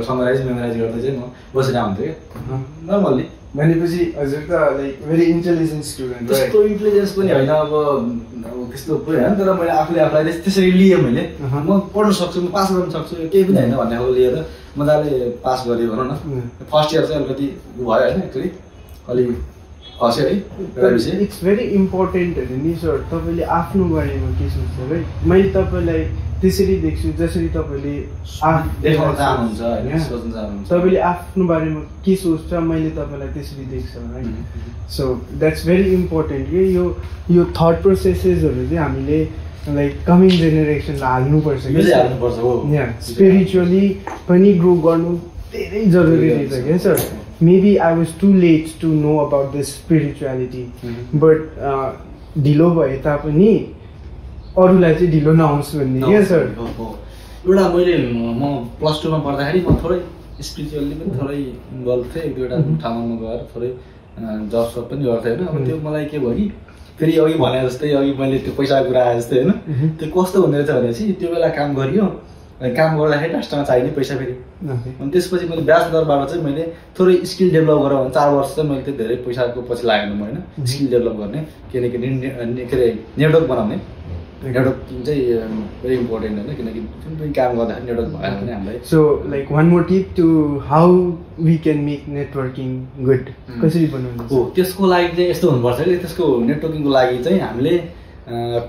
समराइज गर्दै चाहिँ म बसेर आउँथेँ क्या नर्मल्ली भनेपछि हजुर त लाइक भेरी इन्टेलिजेन्ट स्टुडेन्ट त्यस्तो इन्टेलिजेन्स पनि होइन अब त्यस्तो पनि होइन तर मैले आफूलाई त्यसरी लिएँ मैले म पढ्न सक्छु म पास गर्न सक्छु केही पनि होइन भन्ने खालको लिएर मजाले पास गरेँ भनौँ न फर्स्ट इयर चाहिँ अलिकति भयो होइन एक्चुली अलिक खस्यो है इट्स भेरी इम्पोर्टेन्ट होइन नि सर तपाईँले आफ्नो बारेमा के सोच्छ है मैले तपाईँलाई त्यसरी देख्छु जसरी तपाईँले देखाउन चाहनुहुन्छ होइन सोच्न चाहनुहुन्छ तपाईँले आफ्नो बारेमा के सोच्छ मैले तपाईँलाई त्यसरी देख्छु है सो द्याट्स भेरी इम्पोर्टेन्ट कि यो थट प्रोसेसेसहरू चाहिँ हामीले लाइक कमिङ जेनेरेसनलाई हाल्नुपर्छ कि स्पिरिचुअली पनि ग्रो गर्नु धेरै जरुरी रहेछ क्या sir maybe I was too late to know about this spirituality but ढिलो भए तापनि अरूलाई चाहिँ ढिलो नहोस् भन्ने क्या सर एउटा मैले म प्लस 2 मा पढ्दाखेरि म थोरै स्पिरिचुअली पनि थोरै इन्भल्भ थिएँ एक दुईवटा ठाउँमा गएर थोरै जब पनि गर्थेँ होइन अब त्यो मलाई के भयो कि फेरि अघि भने जस्तै अघि मैले त्यो पैसाको कुरा आए जस्तै होइन त्यो कस्तो हुँदो रहेछ भनेपछि त्यो बेला काम गरियो काम गर्दाखेरि लास्टमा चाहिने पैसा फेरि अनि त्यसपछि मैले ब्याज दरबाट चाहिँ मैले थोरै स्किल डेभलप गरेर भने 4 वर्ष चाहिँ मैले त्यो धेरै पैसाको पछि लागेन म होइन स्किल डेभलप गर्ने किनकि के अरे नेटवर्क बनाउने नेटवर्क चाहिँ भेरी इम्पोर्टेन्ट होइन किनकि जुन पनि काम गर्दाखेरि नेटवर्क भएन भने हामीलाई so like one more tip to how we can make networking good कसरी बनाउनु हो त्यसको लागि चाहिँ यस्तो हुनुपर्छ कि त्यसको नेटवर्किङको लागि चाहिँ हामीले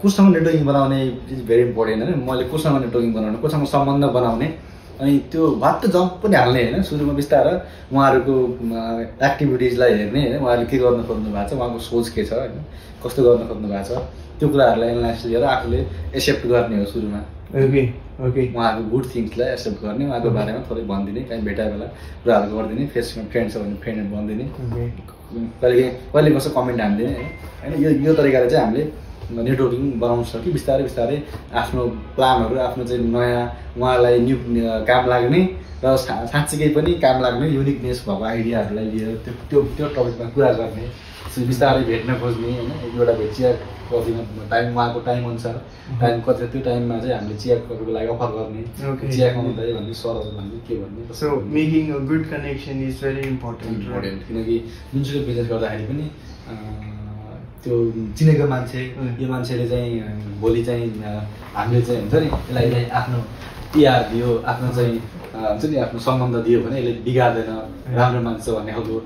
कोसँग नेटवर्किङ बनाउने इज भेरी इम्पोर्टेन्ट होइन मैले कोसँग नेटवर्किङ बनाउने कोसँग सम्बन्ध बनाउने अनि त्यो भात जम्प पनि हाल्ने होइन सुरुमा बिस्तारै उहाँहरूको एक्टिभिटिजलाई हेर्ने होइन उहाँले के गर्न खोज्नु भएको छ उहाँको सोच के छ होइन कस्तो गर्न खोज्नु भएको छ त्यो कुराहरूलाई एनालाइसिस लिएर आफूले एक्सेप्ट गर्ने हो सुरुमा ओके उहाँको गुड थिङ्सलाई एक्सेप्ट गर्ने उहाँको बारेमा थोरै भनिदिने कहीँ भेटाए बेला कुराहरू गरिदिने फेसमा फ्रेन्ड छ भने फ्रेन्ड भनिदिने कहिले कसो कमेन्ट हानिदिने होइन यो तरिकाले चाहिँ हामीले नेटवर्किङ बनाउन सक्यो बिस्तारै बिस्तारै आफ्नो प्लानहरू आफ्नो चाहिँ नयाँ उहाँलाई न्यू काम लाग्ने र साँच्चीकै पनि काम लाग्ने युनिकनेस भएको आइडियाहरूलाई लिएर त्यो टपिकमा कुरा गर्ने बिस्तारै भेट्न खोज्ने होइन एक दुईवटा भेट चिया कफीमा टाइम उहाँको टाइम अनुसार टाइम कति त्यो टाइममा चाहिँ हामीले चिया कफीको लागि अफर गर्ने चिया खुवाउँदै भन्ने सरहरू भन्ने के भन्ने so making a good connection is very important किनकि जुनसुकै बिजनेस गर्दाखेरि पनि त्यो चिनेको मान्छे यो मान्छेले चाहिँ भोलि चाहिँ हामीले चाहिँ हुन्छ नि यसलाई चाहिँ आफ्नो पिआर दियो आफ्नो चाहिँ हुन्छ नि आफ्नो सम्बन्ध दियो भने यसले बिगार्दैन राम्रो मान्छे भन्ने खालको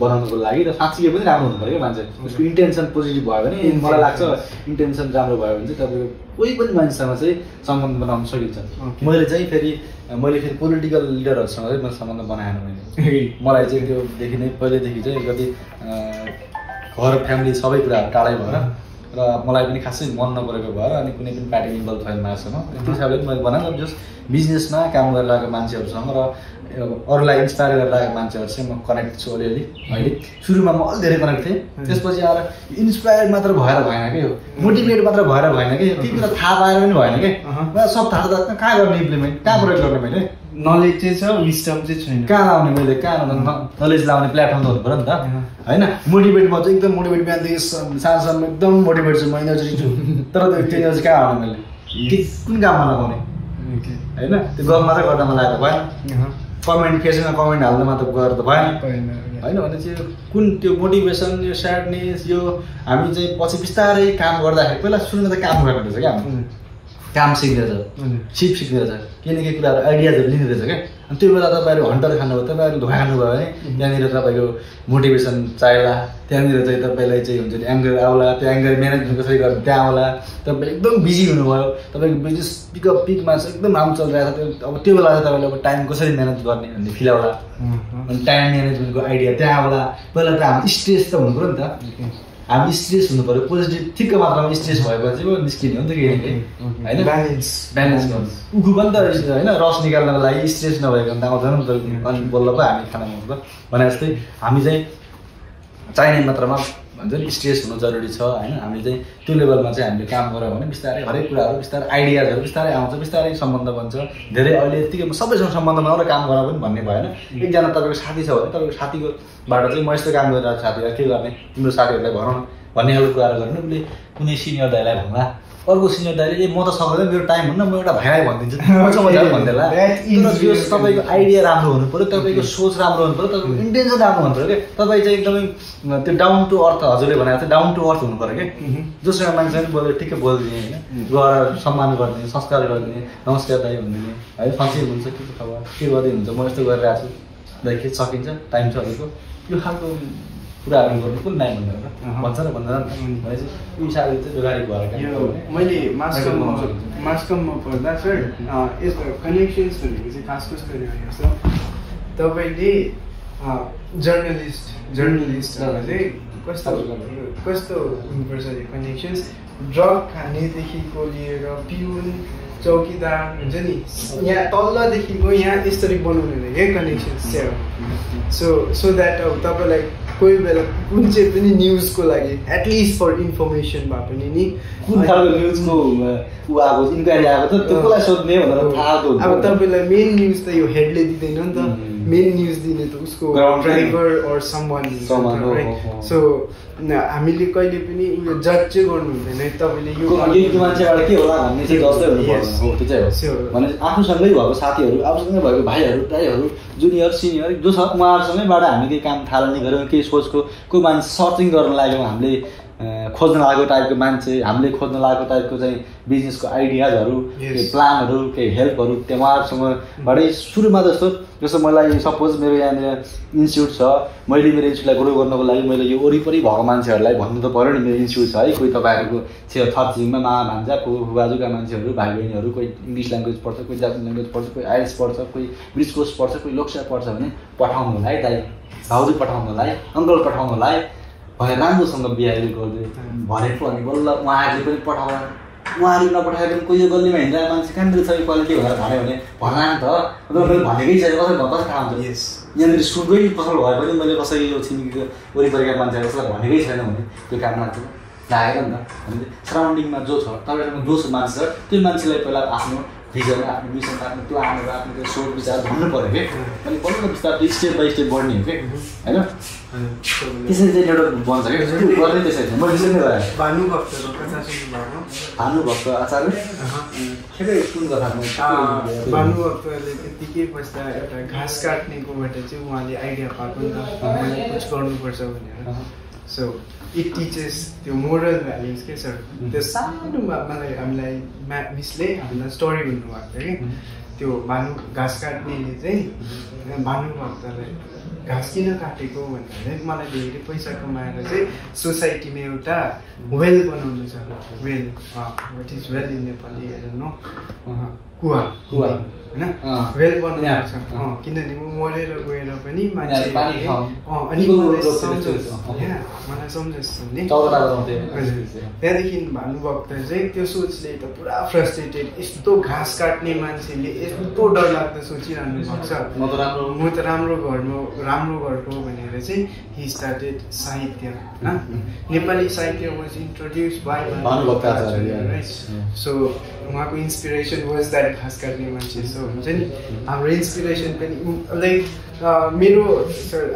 बनाउनुको लागि र साँच्चीकै पनि राम्रो हुनु पऱ्यो क्या मान्छे उसको इन्टेन्सन पोजिटिभ भयो भने मलाई लाग्छ इन्टेन्सन राम्रो भयो भने चाहिँ तपाईँको कोही पनि मान्छेसँग चाहिँ सम्बन्ध बनाउन सकिन्छ मैले फेरि पोलिटिकल लिडरहरूसँग चाहिँ मैले सम्बन्ध बनाएन मलाई चाहिँ त्योदेखि नै पहिल्यैदेखि चाहिँ कति घर फ्यामिली सबै कुराहरू टाढै भएर र मलाई पनि खासै मन नपरेको भएर अनि कुनै पनि पार्टी इन्भल्भ छैन मासँग त्यो हिसाबले मैले बनाएको जस बिजनेसमा काम गरिरहेको मान्छेहरूसँग र अरूलाई इन्सपायर गरिरहेको मान्छेहरूसँग म कनेक्ट छु अलिअलि अहिले सुरुमा म अलि धेरै कनेक्ट थिएँ त्यसपछि आएर इन्सपायर मात्र भएर भएन कि यो मोटिभेट मात्र भएर भएन कि ती कुरा थाहा पाएर पनि भएन कि सब थाहा त कहाँ गर्ने इम्प्लिमेन्ट कहाँ प्रयोग गर्ने मैले नलेज चाहिँ छ विस्डम चाहिँ छैन कहाँ लाउने मैले कहाँ नलेज लाउने प्लेटफर्म त हुनु पऱ्यो नि त होइन मोटिभेट म चाहिँ एकदम मोटिभेट बिहानदेखि सानोसानो एकदम मोटिभेट छु म इनर्जी छु तर त्यो इनर्जी कहाँ आउने मैले कुन काममा लगाउने होइन त्यो गफ मात्रै गर्दा मलाई त भएन कमेन्ट फेसबुकमा कमेन्ट हाल्दा मात्र गरेर त भएन होइन भने चाहिँ कुन त्यो मोटिभेसन यो स्याडनेस यो हामी चाहिँ पछि बिस्तारै काम गर्दाखेरि पहिला सुरुमा त काम गर्नु रहेछ क्या काम सिक्दैछ सिप सिक्दैछ केही न केही कुराहरू आइडियाजहरू लिँदै रहेछ क्या अनि त्यो बेला तपाईँहरू हन्टर खानुभयो तपाईँहरू धोका खानुभयो भने त्यहाँनिर तपाईँको मोटिभेसन चाहिएला त्यहाँनिर चाहिँ तपाईँलाई चाहिँ हुन्छ नि एङ्गर आउला त्यो एङ्गर म्यानेजमेन्ट कसरी गर्नु त्यहाँ आउला तपाईँ एकदम बिजी हुनुभयो तपाईँको बिजनेस पिकमा चाहिँ एकदम राम्रो चलिरहेको छ अब त्यो बेला चाहिँ तपाईँले अब टाइम कसरी म्यानेज गर्ने भन्ने फिल आउला अनि टाइम म्यानेजमेन्टको आइडिया त्यहाँ आउला पहिला त हाम्रो स्ट्रेस त हुनु पऱ्यो नि त हामी स्ट्रेस हुनु पऱ्यो पोजिटिभ ठिक्क मात्रामा स्ट्रेस भएपछि पो निस्किने हो नि त के होइन ब्यालेन्स गर्नु उखु पनि त होइन रस निकाल्नको लागि स्ट्रेस नभएको त आउँदैन नि त अनि बल्ल पो हामी खाना खानु भने जस्तै हामी चाहिँ चाहिने मात्रामा भन्छ नि स्ट्रेस हुनु जरुरी छ होइन हामी चाहिँ त्यो लेभलमा चाहिँ हामीले काम गऱ्यौँ भने बिस्तारै हरेक कुराहरू बिस्तारै आइडियाजहरू बिस्तारै आउँछ बिस्तारै सम्बन्ध बन्छ धेरै अहिले यत्तिकै सबैसँग सम्बन्ध बनाएर काम गर पनि भन्ने भएन एकजना तपाईँको साथी छ भने तपाईँको साथीकोबाट चाहिँ म यस्तो काम गरिरहेको साथीलाई के गर्ने तिम्रो साथीहरूलाई भनौँ न भन्ने खालको कुराहरू गर्नु उसले कुनै सिनियर दाइलाई भन्ला अर्को सिनियर दाइले म त सक्दैन मेरो टाइम हुन्न म एउटा भाइलाई भनिदिन्छु भन्दैला तर तपाईँको आइडिया राम्रो हुनु पऱ्यो तपाईँको सोच राम्रो हुनु पऱ्यो तपाईँको इन्टेन्सन राम्रो हुनु पऱ्यो क्या तपाईँ चाहिँ एकदमै त्यो डाउन टु अर्थ हजुरले भनेको थियो डाउन टु अर्थ हुनु पऱ्यो क्या जोसँग मान्छे पनि बोल्यो ठिक्कै बोलिदिने होइन गएर सम्मान गरिदिने संस्कार गरिदिने नमस्कार दाइ भनिदिने है फन्सी हुन्छ के खबर के गर्दै हुन्छ म यस्तो गरिरहेको छु दाइ के सकिन्छ टाइम छ हजुरको यो खालको कुराहरू गर्नु कुन नाइ भन्दैन भन्छ र भन्दैन भनेपछि यो हिसाबले चाहिँ जोगाडी भएर मैले मास्कममा पढ्दा सर यस्तो कनेक्सन्स भनेको चाहिँ खास कस्तो रहेछ तपाईँले जर्नलिस्टहरूलाई चाहिँ कस्तो हुनुपर्छ यो कनेक्सन्स ड्रग खानेदेखिको लिएर पिउन चौकीदार हुन्छ नि यहाँ तल्लदेखिको यहाँ यसरी बनाउनु हुने क्या कनेक्सन्स चाहिँ सो द्याट अब तपाईँलाई कोही बेला कुन चाहिँ पनि न्युजको लागि एटलिस्ट फर इन्फर्मेसन भए पनि नि कुन खालको न्युजको ऊ आएको इन्क्वायरी आएको त त्यो कसलाई सोध्ने भनेर थाहा हुन्छ अब तपाईँलाई मेन न्युज त यो हेडले दिँदैन नि त मेन न्युज दिने त उसको ड्राइभर अर समवन सो हामीले कहिले पनि उयो जज चाहिँ गर्नु हुँदैन तपाईँले यो मान्छेबाट के होला भन्ने चाहिँ जस्तै हुनुपर्छ हो त्यो चाहिँ हो भने आफूसँगै भएको साथीहरू आफूसँगै भएको भाइहरू दाइहरू जुनियर सिनियर जो छ उहाँहरूसँगैबाट हामी केही काम थालनी गऱ्यौँ केही सोचको कोही मान्छे सर्चिङ गर्न लाग्यौँ हामीले खोज्न लागेको टाइपको मान्छे हामीले खोज्न लागेको टाइपको चाहिँ बिजनेसको आइडियाजहरू केही प्लानहरू केही हेल्पहरू त्यो उहाँहरूसँगबाटै सुरुमा जस्तो मलाई सपोज मेरो यहाँनिर इन्स्टिट्युट छ मैले मेरो इन्स्टिट्युटलाई ग्रो गर्नको लागि मैले यो वरिपरि भएको मान्छेहरूलाई भन्नु त पऱ्यो नि मेरो इन्स्टिट्युट छ है कोही तपाईँहरूको थर्चिङमा मामा भान्जा बाजुका मान्छेहरू भाइ बहिनीहरू कोही इङ्ग्लिस ल्याङ्ग्वेज पढ्छ कोही जापानिज ल्याङ्ग्वेज पढ्छ कोही आइएल्स पढ्छ कोही ब्रिटिस कोर्स पढ्छ कोही लोकसेवा पढ्छ भने पठाउनु होला है दाइ भाउजू पठाउनु होला है अङ्कल पठाउनु होला है भने राम्रोसँग बिहारी गर्दै भनेको अनि बल्ल उहाँहरूले पनि पठाउला उहाँहरूले नपठाए पनि कोही यो गल्लीमा हिँड्दा मान्छे कहाँनिर छ यो क्वालिटी भनेर भन्यो भने भन्ला नि त मैले भनेकै छैन कसै कसै थाहा हुन्छ यहाँनिर सुरुकै पसल भए पनि मैले कसै यो छिमेकीको वरिपरिका मान्छेहरू कसैलाई भनेकै छैन भने त्यो काम लाग्छ लागेर नि त हामीले सराउन्डिङमा जो छ तपाईँसँग जो मान्छे छ त्यो मान्छेलाई पहिला आफ्नो भिजन आफ्नो मिसन आफ्नो प्लानहरू आफ्नो त्यो सोच विचार भन्नु पऱ्यो कि अनि बल्ल बिस्तारै स्टेप बाई स्टेप बढ्ने हो कि होइन त्यसरी चाहिँ एउटा बन्छ क्या गर्ने त्यसरी मैले त्यसरी नै गरेँ भानुभक्त आचार्य कुन कथा भानुभक्तले त्यतिकै बस्दा एउटा घाँस काट्नेकोबाट चाहिँ उहाँले आइडिया पाएको नि त मलाई कुछ गर्नुपर्छ भनेर सो इट टिचेस त्यो मोरल भ्याल्युज के सर त्यो सानोमा मलाई हामीलाई मिसले हामीलाई स्टोरी भन्नुभएको थियो कि त्यो घाँस काट्नेले चाहिँ भानुभक्तलाई घाँस किन काटेको भन्दाखेरि मलाई धेरै पैसा कमाएर चाहिँ सोसाइटीमा एउटा वेल बनाउनु छ well what is well in Nepali no कुवा होइन वेल बनाउनु छ किनभने म मरेर गएर पनि मान्छे अनि मलाई सम्झोस् नि त्यहाँदेखि भानुभक्त चाहिँ त्यो सोचले त पुरा फ्रस्ट्रेटेड यस्तो घाँस काट्ने मान्छेले यस्तो डरलाग्दो सोचिरहनु भएको छ म त राम्रो घरको भनेर चाहिँ हि स्टार्टेड साहित्य नेपाली साहित्य was introduce by Bhanubhakta so उहाँको इन्सपिरेसन वाज द्याट घाँस काट्ने मान्छे सो हुन्छ नि हाम्रो इन्सपिरेसन पनि लाइक मेरो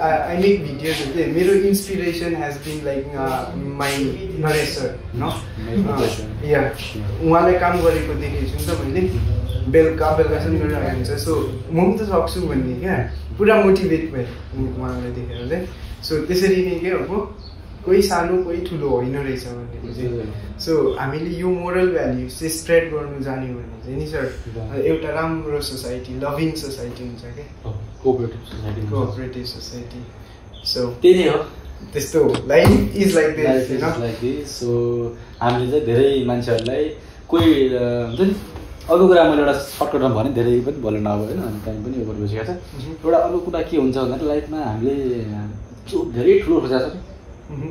आई मेक भिडियोजहरू चाहिँ मेरो inspiration has been like my Naresh sir न या उहाँलाई काम गरेको देखेको छु नि त मैले बेलुकासम्म गरिरहेको हुन्छ सो म पनि त सक्छु भन्ने क्या पुरा मोटिभेट भयो उहाँलाई देखेर चाहिँ सो त्यसरी नै के अब कोही सानो कोही ठुलो होइन रहेछ भनेको चाहिँ सो हामीले यो मोरल भ्याल्युज चाहिँ स्प्रेड गर्नु जान्यो भने चाहिँ नि सर एउटा राम्रो सोसाइटी लभिङ सोसाइटी हुन्छ क्या कोअपरेटिभ सोसाइटी सो त्यही नै हो त्यस्तो life is like this so हामीले चाहिँ धेरै मान्छेहरूलाई कोही हुन्छ नि अर्को कुरा मैले एउटा सर्टकटमा भने धेरै पनि बोल्नु नभयो होइन अनि टाइम पनि ओभर भइसकेको छ एउटा अर्को कुरा के हुन्छ भन्दाखेरि लाइफमा हामीले जो धेरै ठुलो खोजेको छ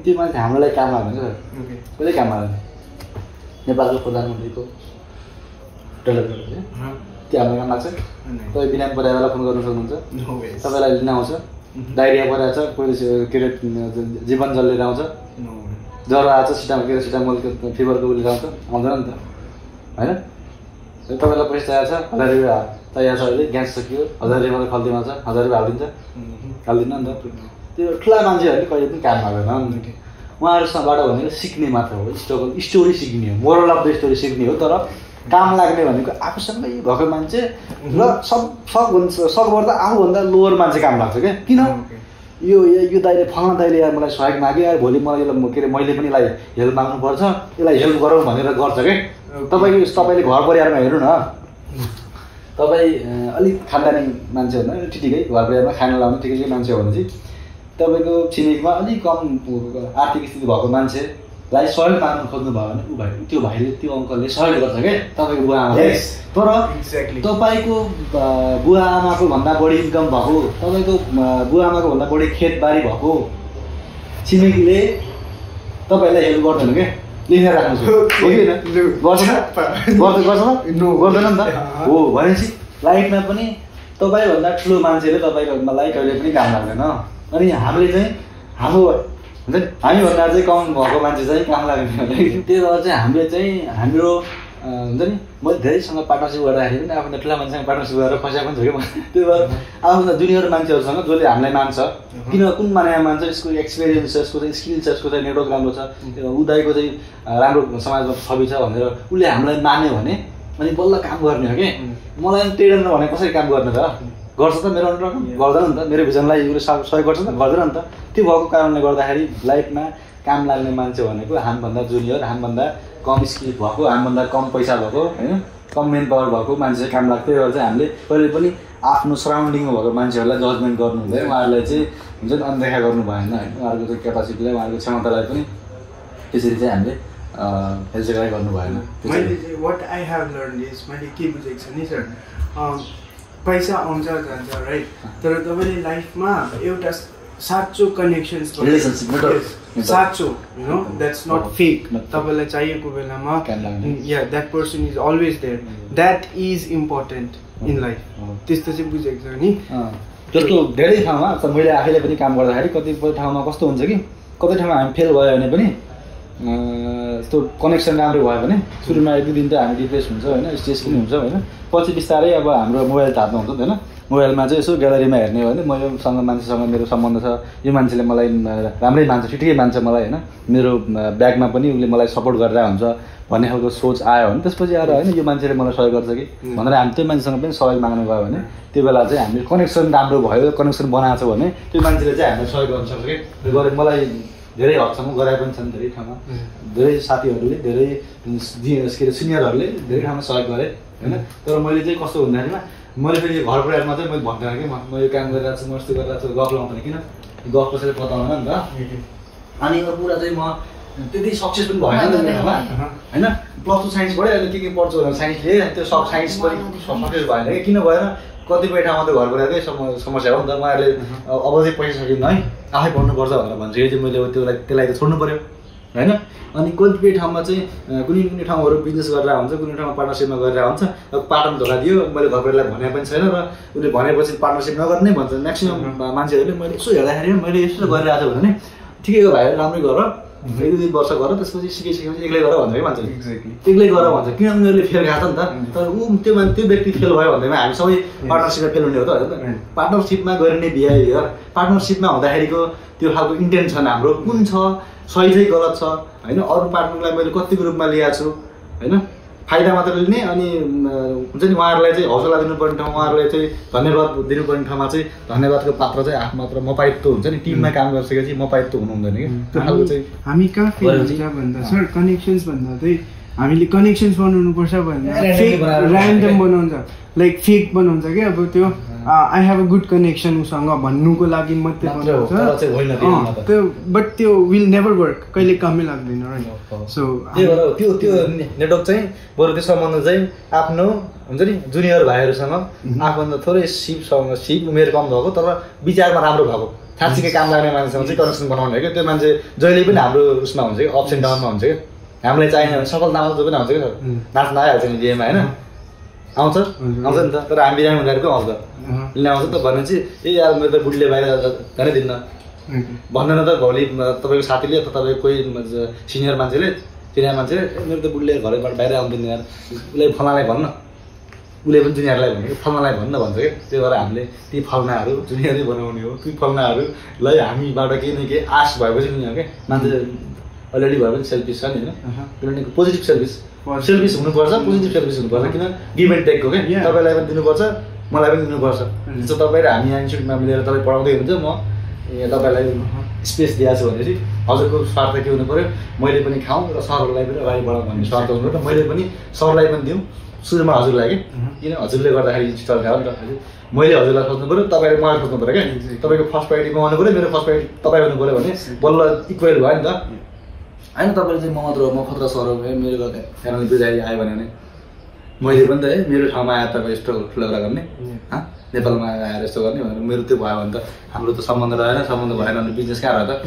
त्यो मान्छे हाम्रो लागि काम लाग्दैन सर कहिले काम लाग्दैन नेपालको प्रधानमन्त्रीको डेलिभर त्यो हाम्रो काम लाग्छ तपाईँ बिना परिवारलाई फोन गर्नु सक्नुहुन्छ तपाईँलाई लिन आउँछ डाइरिया परिरहेको छ कोही के अरे जीवन जल लिएर आउँछ ज्वरो आएको छ सिटामोलको फिभरको लिएर आउँछ आउँदैन नि त होइन तपाईँलाई पैसा चाहिएको छ 1000 रुपियाँ चाहिएको छ अहिले ग्यास सकियो 1000 रुपियाँ मात्रै खल्तीमा छ 1000 रुपियाँ हालिदिन्छ नि त त्यो ठुला मान्छेहरूले कहिले पनि काम लाग्दैन उहाँहरूसँगबाट भनेको सिक्ने मात्र हो, स्टोरी सिक्ने हो, मोरल अफ द स्टोरी सिक्ने हो। तर काम लाग्ने भनेको आफूसँगै भएको मान्छे र सकभर त आफूभन्दा लोवर मान्छे काम लाग्छ क्या। किन यो दाइले फलाना दाइले यार मलाई सहयोग माग्यो यार, भोलि मलाई यसलाई के अरे मैले पनि यसलाई हेल्प माग्नुपर्छ, यसलाई हेल्प गरौँ भनेर गर्छ क्या। तपाईँले घर परिवारमा हेर्नु न, तपाईँ अलिक खानदानी मान्छे हो भने ठिकै घर परिवारमा खाना लाउने ठिकै मान्छे हो भने चाहिँ तपाईँको छिमेकीमा अलिक कम आर्थिक स्थिति भएको मान्छेलाई सहयोग माग्नु खोज्नु भयो भने त्यो भाइले त्यो अङ्कलले सहयोग गर्छ क्या तपाईँको बुवा आमाले। तर तपाईँको बुवा आमाको भन्दा बढी इन्कम भएको, तपाईँको बुवा आमाको भन्दा बढी खेतबारी भएको छिमेकीले तपाईँलाई हेल्प गर्दैन क्या, लेखेर राख्नु हो कि गर्दैन नि त हो। भनेपछि लाइफमा पनि तपाईँभन्दा ठुलो मान्छेले तपाईँलाई कहिले पनि काम लाग्दैन। अनि हामीले चाहिँ हुन्छ नि हामीभन्दा चाहिँ कम भएको मान्छे चाहिँ काम लाग्दैन। त्यही भएर चाहिँ हामीले चाहिँ हाम्रो हुन्छ नि मैले धेरैसँग पार्टनरसिप गर्दाखेरि पनि आफूभन्दा ठुला मान्छेसँग पार्टनरसिप गरेर फस्या पनि छु क्या म। त्यही भएर आफूभन्दा जुनियर मान्छेहरूसँग जसले हामीलाई मान्छ, किन कुन मानेमा मान्छ, यसको एक्सपिरियन्स छ, यसको चाहिँ स्किल छ, यसको चाहिँ नेटवर्क राम्रो छ, उदाइको चाहिँ राम्रो समाजमा छवि छ भनेर उसले हामीलाई मान्यो भने अनि बल्ल काम गर्ने हो कि। मलाई ट्रेडर भने कसरी काम गर्ने त, गर्छ त मेरो अन्डरमा, गर्दैन नि त, मेरो भिजनलाई उसले सहयोग गर्छ नि त, गर्दैन नि त। त्यो भएको कारणले गर्दाखेरि लाइफमा काम लाग्ने मान्छे भनेको हामीभन्दा जुनियर, हामीभन्दा कम स्किल भएको, हामीभन्दा कम पैसा भएको होइन, कम मेन पावर भएको मान्छे काम लाग्छ। त्यही भएर चाहिँ हामीले कहिले पनि आफ्नो सराउन्डिङमा भएको मान्छेहरूलाई जजमेन्ट गर्नु हुँदैन, उहाँहरूलाई चाहिँ हुन्छ नि अनदेखा गर्नु भएन होइन। उहाँहरूको चाहिँ क्यापासिटीलाई, उहाँहरूको क्षमतालाई पनि त्यसरी चाहिँ हामीले हेलसेक्राइ गर्नु भएन। मैले चाहिँ what I have learn is मैले के बुझेको छ नि सर, पैसा आउँछ जान्छ राइट, तर तपाईँले लाइफमा एउटा साँचो कनेक्सन्स साँचो you know that's not fake, तपाईँलाई चाहिएको बेलामा या that person is always there, that is important in life. त्यस्तो चाहिँ बुझेको छ नि। जस्तो धेरै ठाउँमा मैले आफैले पनि काम गर्दाखेरि कतिपय ठाउँमा कस्तो हुन्छ कि कतै ठाउँमा हामी फेल भयो भने पनि यस्तो कनेक्सन राम्रो भयो भने सुरुमा 1-2 दिन त हामी डिप्रेस हुन्छ होइन, स्ट्रेस पनि हुन्छ होइन। पछि बिस्तारै अब हाम्रो मोबाइल थाप्नु हुन्छ होइन, मोबाइलमा चाहिँ यसो ग्यालरीमा हेर्ने हो भने म योसँग मान्छेसँग मेरो सम्बन्ध छ, यो मान्छेले मलाई राम्रै मान्छ, ठिकै मान्छ मलाई होइन, मेरो ब्यागमा पनि उसले मलाई सपोर्ट गरेर हुन्छ भन्ने खालको सोच आयो भने त्यसपछि आएर होइन यो मान्छेले मलाई सहयोग गर्छ कि भनेर हामी त्यो मान्छेसँग पनि सहयोग माग्नु गयो भने त्यो बेला चाहिँ हामीले कनेक्सन राम्रो भयो, कनेक्सन बनाएको छ भने त्यो मान्छेले चाहिँ हामीलाई सहयोग गर्न सक्छ कि। गरेर मलाई धेरै हदसम्म गराए पनि छन्, धेरै ठाउँमा धेरै साथीहरूले, धेरै के अरे सिनियरहरूले धेरै ठाउँमा सहयोग गरे होइन। तर मैले चाहिँ कस्तो भन्दाखेरिमा मैले फेरि घर परिवारमा चाहिँ मैले भन्दैन कि म यो काम गरिरहेको छु, म यस्तो गरिरहेको छु, गफ लाउँदैन, किन गफ कसैले बताउँदैन नि त। अनि यो कुरा चाहिँ म त्यति सक्सेस पनि भएन नि त मेरोमा होइन। +2 साइन्स पढेँ, अहिले के पढ्छु भनेर साइन्स लिएँ, त्यो साइन्स पनि सक्सेस भएन कि। किन भएन, कतिपय ठाउँमा त घर परिवारकै समस्या हो नि त, उहाँहरूले अब चाहिँ पैसा सकिन्न है, आफै पढ्नुपर्छ भनेर भन्छ कि चाहिँ मैले त्यसलाई त छोड्नु पऱ्यो होइन। अनि कतिपय ठाउँमा चाहिँ कुनै ठाउँहरू बिजनेस गरेर हुन्छ, कुनै ठाउँमा पार्टनरसिपमा गरेर हुन्छ। पार्टनर धोका दियो, मैले घर परिवारलाई भने पनि छैन र उसले भनेपछि पार्टनरसिप नगर्ने भन्छ म्याक्सिमम् मान्छेहरूले। मैले यसो हेर्दाखेरि मैले यसो गरिरहेको छु भने ठिकैको भाइ राम्रै गर, 1-2 वर्ष गर, त्यसपछि सिकेपछि एक्लै गर भन्छ कि मान्छेले, एक्लै गर भन्छ, किन उनीहरूले फेल खाएको नि त। तर त्यो व्यक्ति फेल भयो भन्दैमा हामी सबै पार्टनरसिपमा फेल हुने हो त होइन। पार्टनरसिपमा गरिने बिहेभियर, पार्टनरसिपमा हुँदाखेरिको त्यो खालको इन्टेन्सन हाम्रो कुन छ, सही चाहिँ गलत छ होइन। अरू पार्टनरलाई मैले कतिको रूपमा ल्याएको छु होइन, फाइदा मात्र लिने अनि हुन्छ नि उहाँहरूलाई चाहिँ हौसला दिनुपर्ने ठाउँ, उहाँहरूलाई चाहिँ धन्यवाद दिनुपर्ने ठाउँमा चाहिँ धन्यवादको पात्र चाहिँ आफू मात्र मपाइत्व हुन्छ नि। टिममा काम गरिसकेपछि मपाइत्व हुनु हुँदैन कि। त्यो खालको चाहिँ हामी कहाँ फेल हुन्छ भन्दा सर कनेक्सन्स भन्दा चाहिँ हामीले कनेक्सन्स बनाउनुपर्छ भन्दा फेक ऱ्यान्डम बनाउँछ, लाइक फेक बनाउँछ क्या। अब त्यो I have a good connection उसँग भन्नुको लागि मात्रै बनाउँछ त्यो, बट त्यो विल नेभर वर्क, कहिले कामै लाग्दैन राइट। सो त्यो नेटवर्क चाहिँ बरु त्यो सम्बन्ध चाहिँ आफ्नो हुन्छ नि जुनियर भाइहरूसँग आफूभन्दा थोरै सिप उमेर कम भएको तर विचारमा राम्रो भएको साँच्चीकै काम लाग्ने मान्छेसँग चाहिँ कनेक्सन बनाउने क्या। त्यो मान्छे जहिले पनि हाम्रो उसमा हुन्छ कि, अप्स एन्ड डाउनमा हुन्छ क्या। हामीलाई चाहिने भने सफलतामा जो पनि आउँछ क्या, नाच्न आइहाल्छ नि बिहेमा होइन, आउँछ नि त। तर हामी बिरामी हुँदाखेरि पो आउँछ, लिन आउँछ त भनेपछि ए यार मेरो त बुढीले बाहिर जानै दिन्न भन्दैन त भोलि तपाईँको साथीले अथवा तपाईँको कोही सिनियर मान्छेले, सिनियर मान्छेले मेरो त बुढीले घरबाट बाहिर आउँदैन यार, उसलाई फलानालाई भन्न उसले पनि जुनियरलाई भनेको फल्नालाई भन्न भन्छ क्या। त्यही भएर हामीले ती फल्नाहरू जुनियरै बनाउने हो। ती फल्नाहरूलाई हामीबाट केही न केही आश भएपछि नि हो क्या। मान्छे अलरेडी भए पनि सेल्फिस छ नि होइन, किनभने पोजिटिभ सेल्फिस हुनुपर्छ, पोजिटिभ सेल्फिस हुनुपर्छ। किन गिभ एन्ड टेकको क्या, तपाईँलाई पनि दिनुपर्छ मलाई पनि दिनुपर्छ। जस्तो तपाईँ र हामी यहाँ इन्स्टिट्युटमा मिलेर तपाईँ पढाउँदै हुनुहुन्छ, म यहाँ तपाईँलाई स्पेस दिएको छु भनेपछि हजुरको स्वार्थ के हुनु पऱ्यो, मैले पनि खाऊँ र सरहरूलाई पनि अगाडि बढाउँ भन्ने स्वार्थ हुनु पऱ्यो। मैले पनि सरलाई पनि दिउँ, सुरुमा हजुरलाई कि किन हजुरले गर्दाखेरि इन्स्टिट्युट चल्छ नि त। मैले हजुरलाई सोच्नु पऱ्यो, तपाईँले मलाई सोच्नु पऱ्यो क्या। तपाईँको फर्स्ट प्रायोरिटी म हुनु पऱ्यो, मेरो फर्स्ट प्रायोरिटी तपाईँ हुनु पऱ्यो भने बल्ल इक्वल भयो नि त होइन। तपाईँले चाहिँ म खतरा सर हो मेरो कारणले बुझाइ आयो भने मैले पनि त मेरो ठाउँमा आएर तपाईँ यस्तो ठुलो कुरा गर्ने, नेपालमा आएर यस्तो गर्ने भनेर मेरो त्यो भयो भने त हाम्रो त सम्बन्ध रहेन। सम्बन्ध भएन भने बिजनेस कहाँ रह्यो त।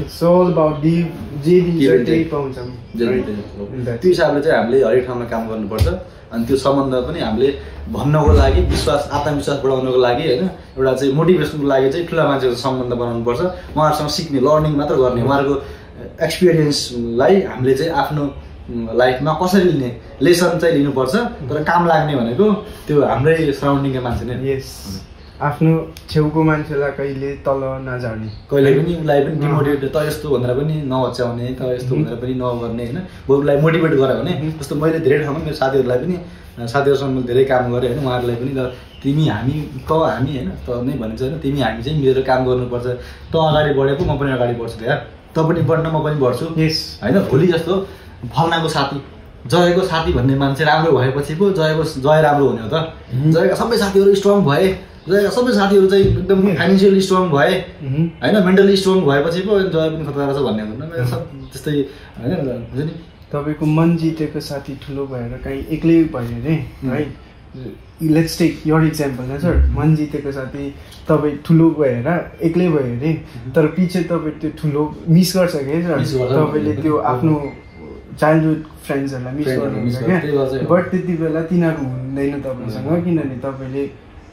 त्यो हिसाबले चाहिँ हामीले हरेक ठाउँमा काम गर्नुपर्छ। अनि त्यो सम्बन्ध पनि हामीले भन्नको लागि विश्वास आत्मविश्वास बढाउनको लागि होइन, एउटा चाहिँ मोटिभेसनको लागि चाहिँ ठुला मान्छेहरूको सम्बन्ध बनाउनुपर्छ। उहाँहरूसँग सिक्ने लर्निङ मात्र गर्ने, उहाँहरूको एक्सपिरियन्सलाई हामीले चाहिँ आफ्नो लाइफमा कसरी लिने लेसन चाहिँ लिनुपर्छ। तर काम लाग्ने भनेको त्यो हाम्रै सराउन्डिङका मान्छे नै। यस, आफ्नो छेउको मान्छेलाई कहिले तल नझाउने, कहिले पनि उसलाई पनि डिमोटिभेट त यस्तो भनेर पनि नहच्याउने, त यस्तो भनेर पनि नगर्ने होइन। उसलाई मोटिभेट गऱ्यो भने जस्तो मैले धेरै ठाउँमा मेरो साथीहरूलाई पनि साथीहरूसँग मैले धेरै काम गरेँ होइन। उहाँहरूलाई पनि तिमी हामी त हामी होइन त नै भनिन्छ होइन, तिमी हामी चाहिँ मिलेर काम गर्नुपर्छ। त अगाडि बढेको म पनि अगाडि बढ्छु त्यहाँ, त पनि बढ्न म पनि बढ्छु होइन। भोलि जस्तो फल्नाको साथी जयको साथी भन्ने मान्छे राम्रो भएपछि पो जय राम्रो हुने हो त। जयका सबै साथीहरू स्ट्रङ भए, जयका सबै साथीहरू चाहिँ एकदम फाइनेन्सियली स्ट्रङ भए होइन, मेन्टली स्ट्रङ भएपछि पो जय पनि खतरा छ भन्ने हुँदैन। सब त्यस्तै होइन हुन्छ नि। तपाईँको मन जितेको साथी ठुलो भएर कहीँ एक्लै भयो अरे है। लेट्स टेक योर इक्जाम्पल न सर, मन जितेको साथी तपाईँ ठुलो भएर एक्लै भयो अरे, तर पछि तपाईँ त्यो ठुलो मिस गर्छ क्या सर। तपाईँले त्यो आफ्नो चाइल्डहुड फ्रेन्ड्सहरूलाई मिस गर्नुहुन्छ क्या। बट त्यति बेला तिनीहरू हुँदैन तपाईँसँग, किनभने तपाईँले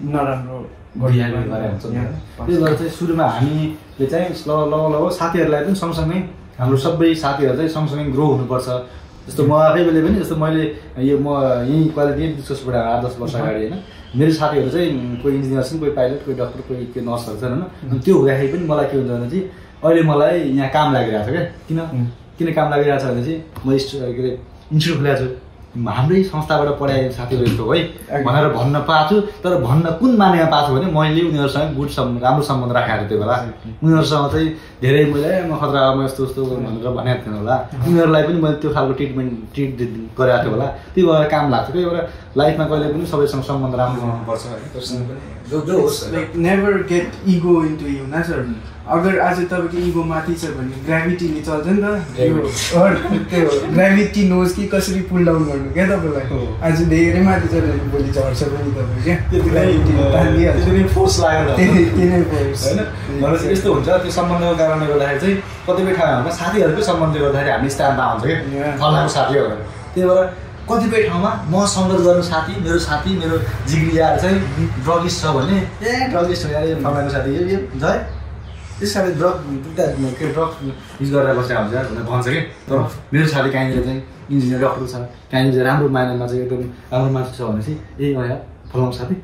नराम्रो त्यही भएर चाहिँ सुरुमा हामीले चाहिँ ल साथीहरूलाई पनि सँगसँगै हाम्रो सबै साथीहरू चाहिँ सँगसँगै ग्रो हुनुपर्छ। जस्तो म आफैले पनि जस्तो मैले यो म यहीँ क्वालिटी डिस्कसबाट 8-10 वर्ष अगाडि होइन, मेरो साथीहरू चाहिँ कोही इन्जिनियर छन्, कोही पाइलट, कोही डक्टर, कोही नर्सहरू छन् होइन। अनि त्यो हुँदाखेरि पनि मलाई के हुन्छ भने चाहिँ अहिले मलाई यहाँ काम लागिरहेको छ क्या। किन काम लागिरहेको छ भने चाहिँ म के अरे इन्स्टिट्युट खोलेको छु, हाम्रै संस्थाबाट पढाएको साथीहरू यस्तो है भनेर भन्न पाएको छु। तर भन्न कुन मानेमा पाएको छु भने मैले उनीहरूसँग राम्रो सम्बन्ध राखेको त्यो बेला। उनीहरूसँग चाहिँ धेरै मैले म खतरा म यस्तो यस्तो भनेर भनेको थिएन होला। उनीहरूलाई पनि मैले त्यो खालको ट्रिट गरेको थिएँ होला। त्यही भएर काम लाग्छ। त्यही भएर लाइफमा कहिले पनि सबैसँग सम्बन्ध राम्रो बनाउनुपर्छ है। Never get ego into you न सर। अगर आज तपाईँको इगो माथि छ भने ग्राभिटीले चल्छ नि त। त्यो ग्राभिटी नोज कि कसरी पुल डाउन गर्नु क्या तपाईँलाई। आज धेरै माथि छ भने भोलि झर्छ पनि तपाईँ क्या। फोर्स लाग्यो त्यही नै फोर्स होइन। भनेपछि यस्तो हुन्छ त्यो सम्बन्धको कारणले गर्दाखेरि चाहिँ कतिपय ठाउँमा साथीहरूकै सम्बन्धले गर्दाखेरि हामी स्ट्यान्डमा आउँछ क्या फलाएको साथी हो भनेर। त्यही भएर कतिपय ठाउँमा म सङ्गत गर्ने साथी मेरो जिग्रियाहरू चाहिँ ड्रगिस्ट छ भने ड्रगिस्ट हो फलाएको साथी यो जय त्यस साथी ड्रग युज गरेर बसेर हुन्छ भनेर भन्छ कि। तर मेरो साथी कहीँनिर चाहिँ इन्जिनियर डक्टर छ, कहीँनिर राम्रो मानेमा चाहिँ एकदम राम्रो मान्छे छ भने चाहिँ यहाँ फलाउनु साथी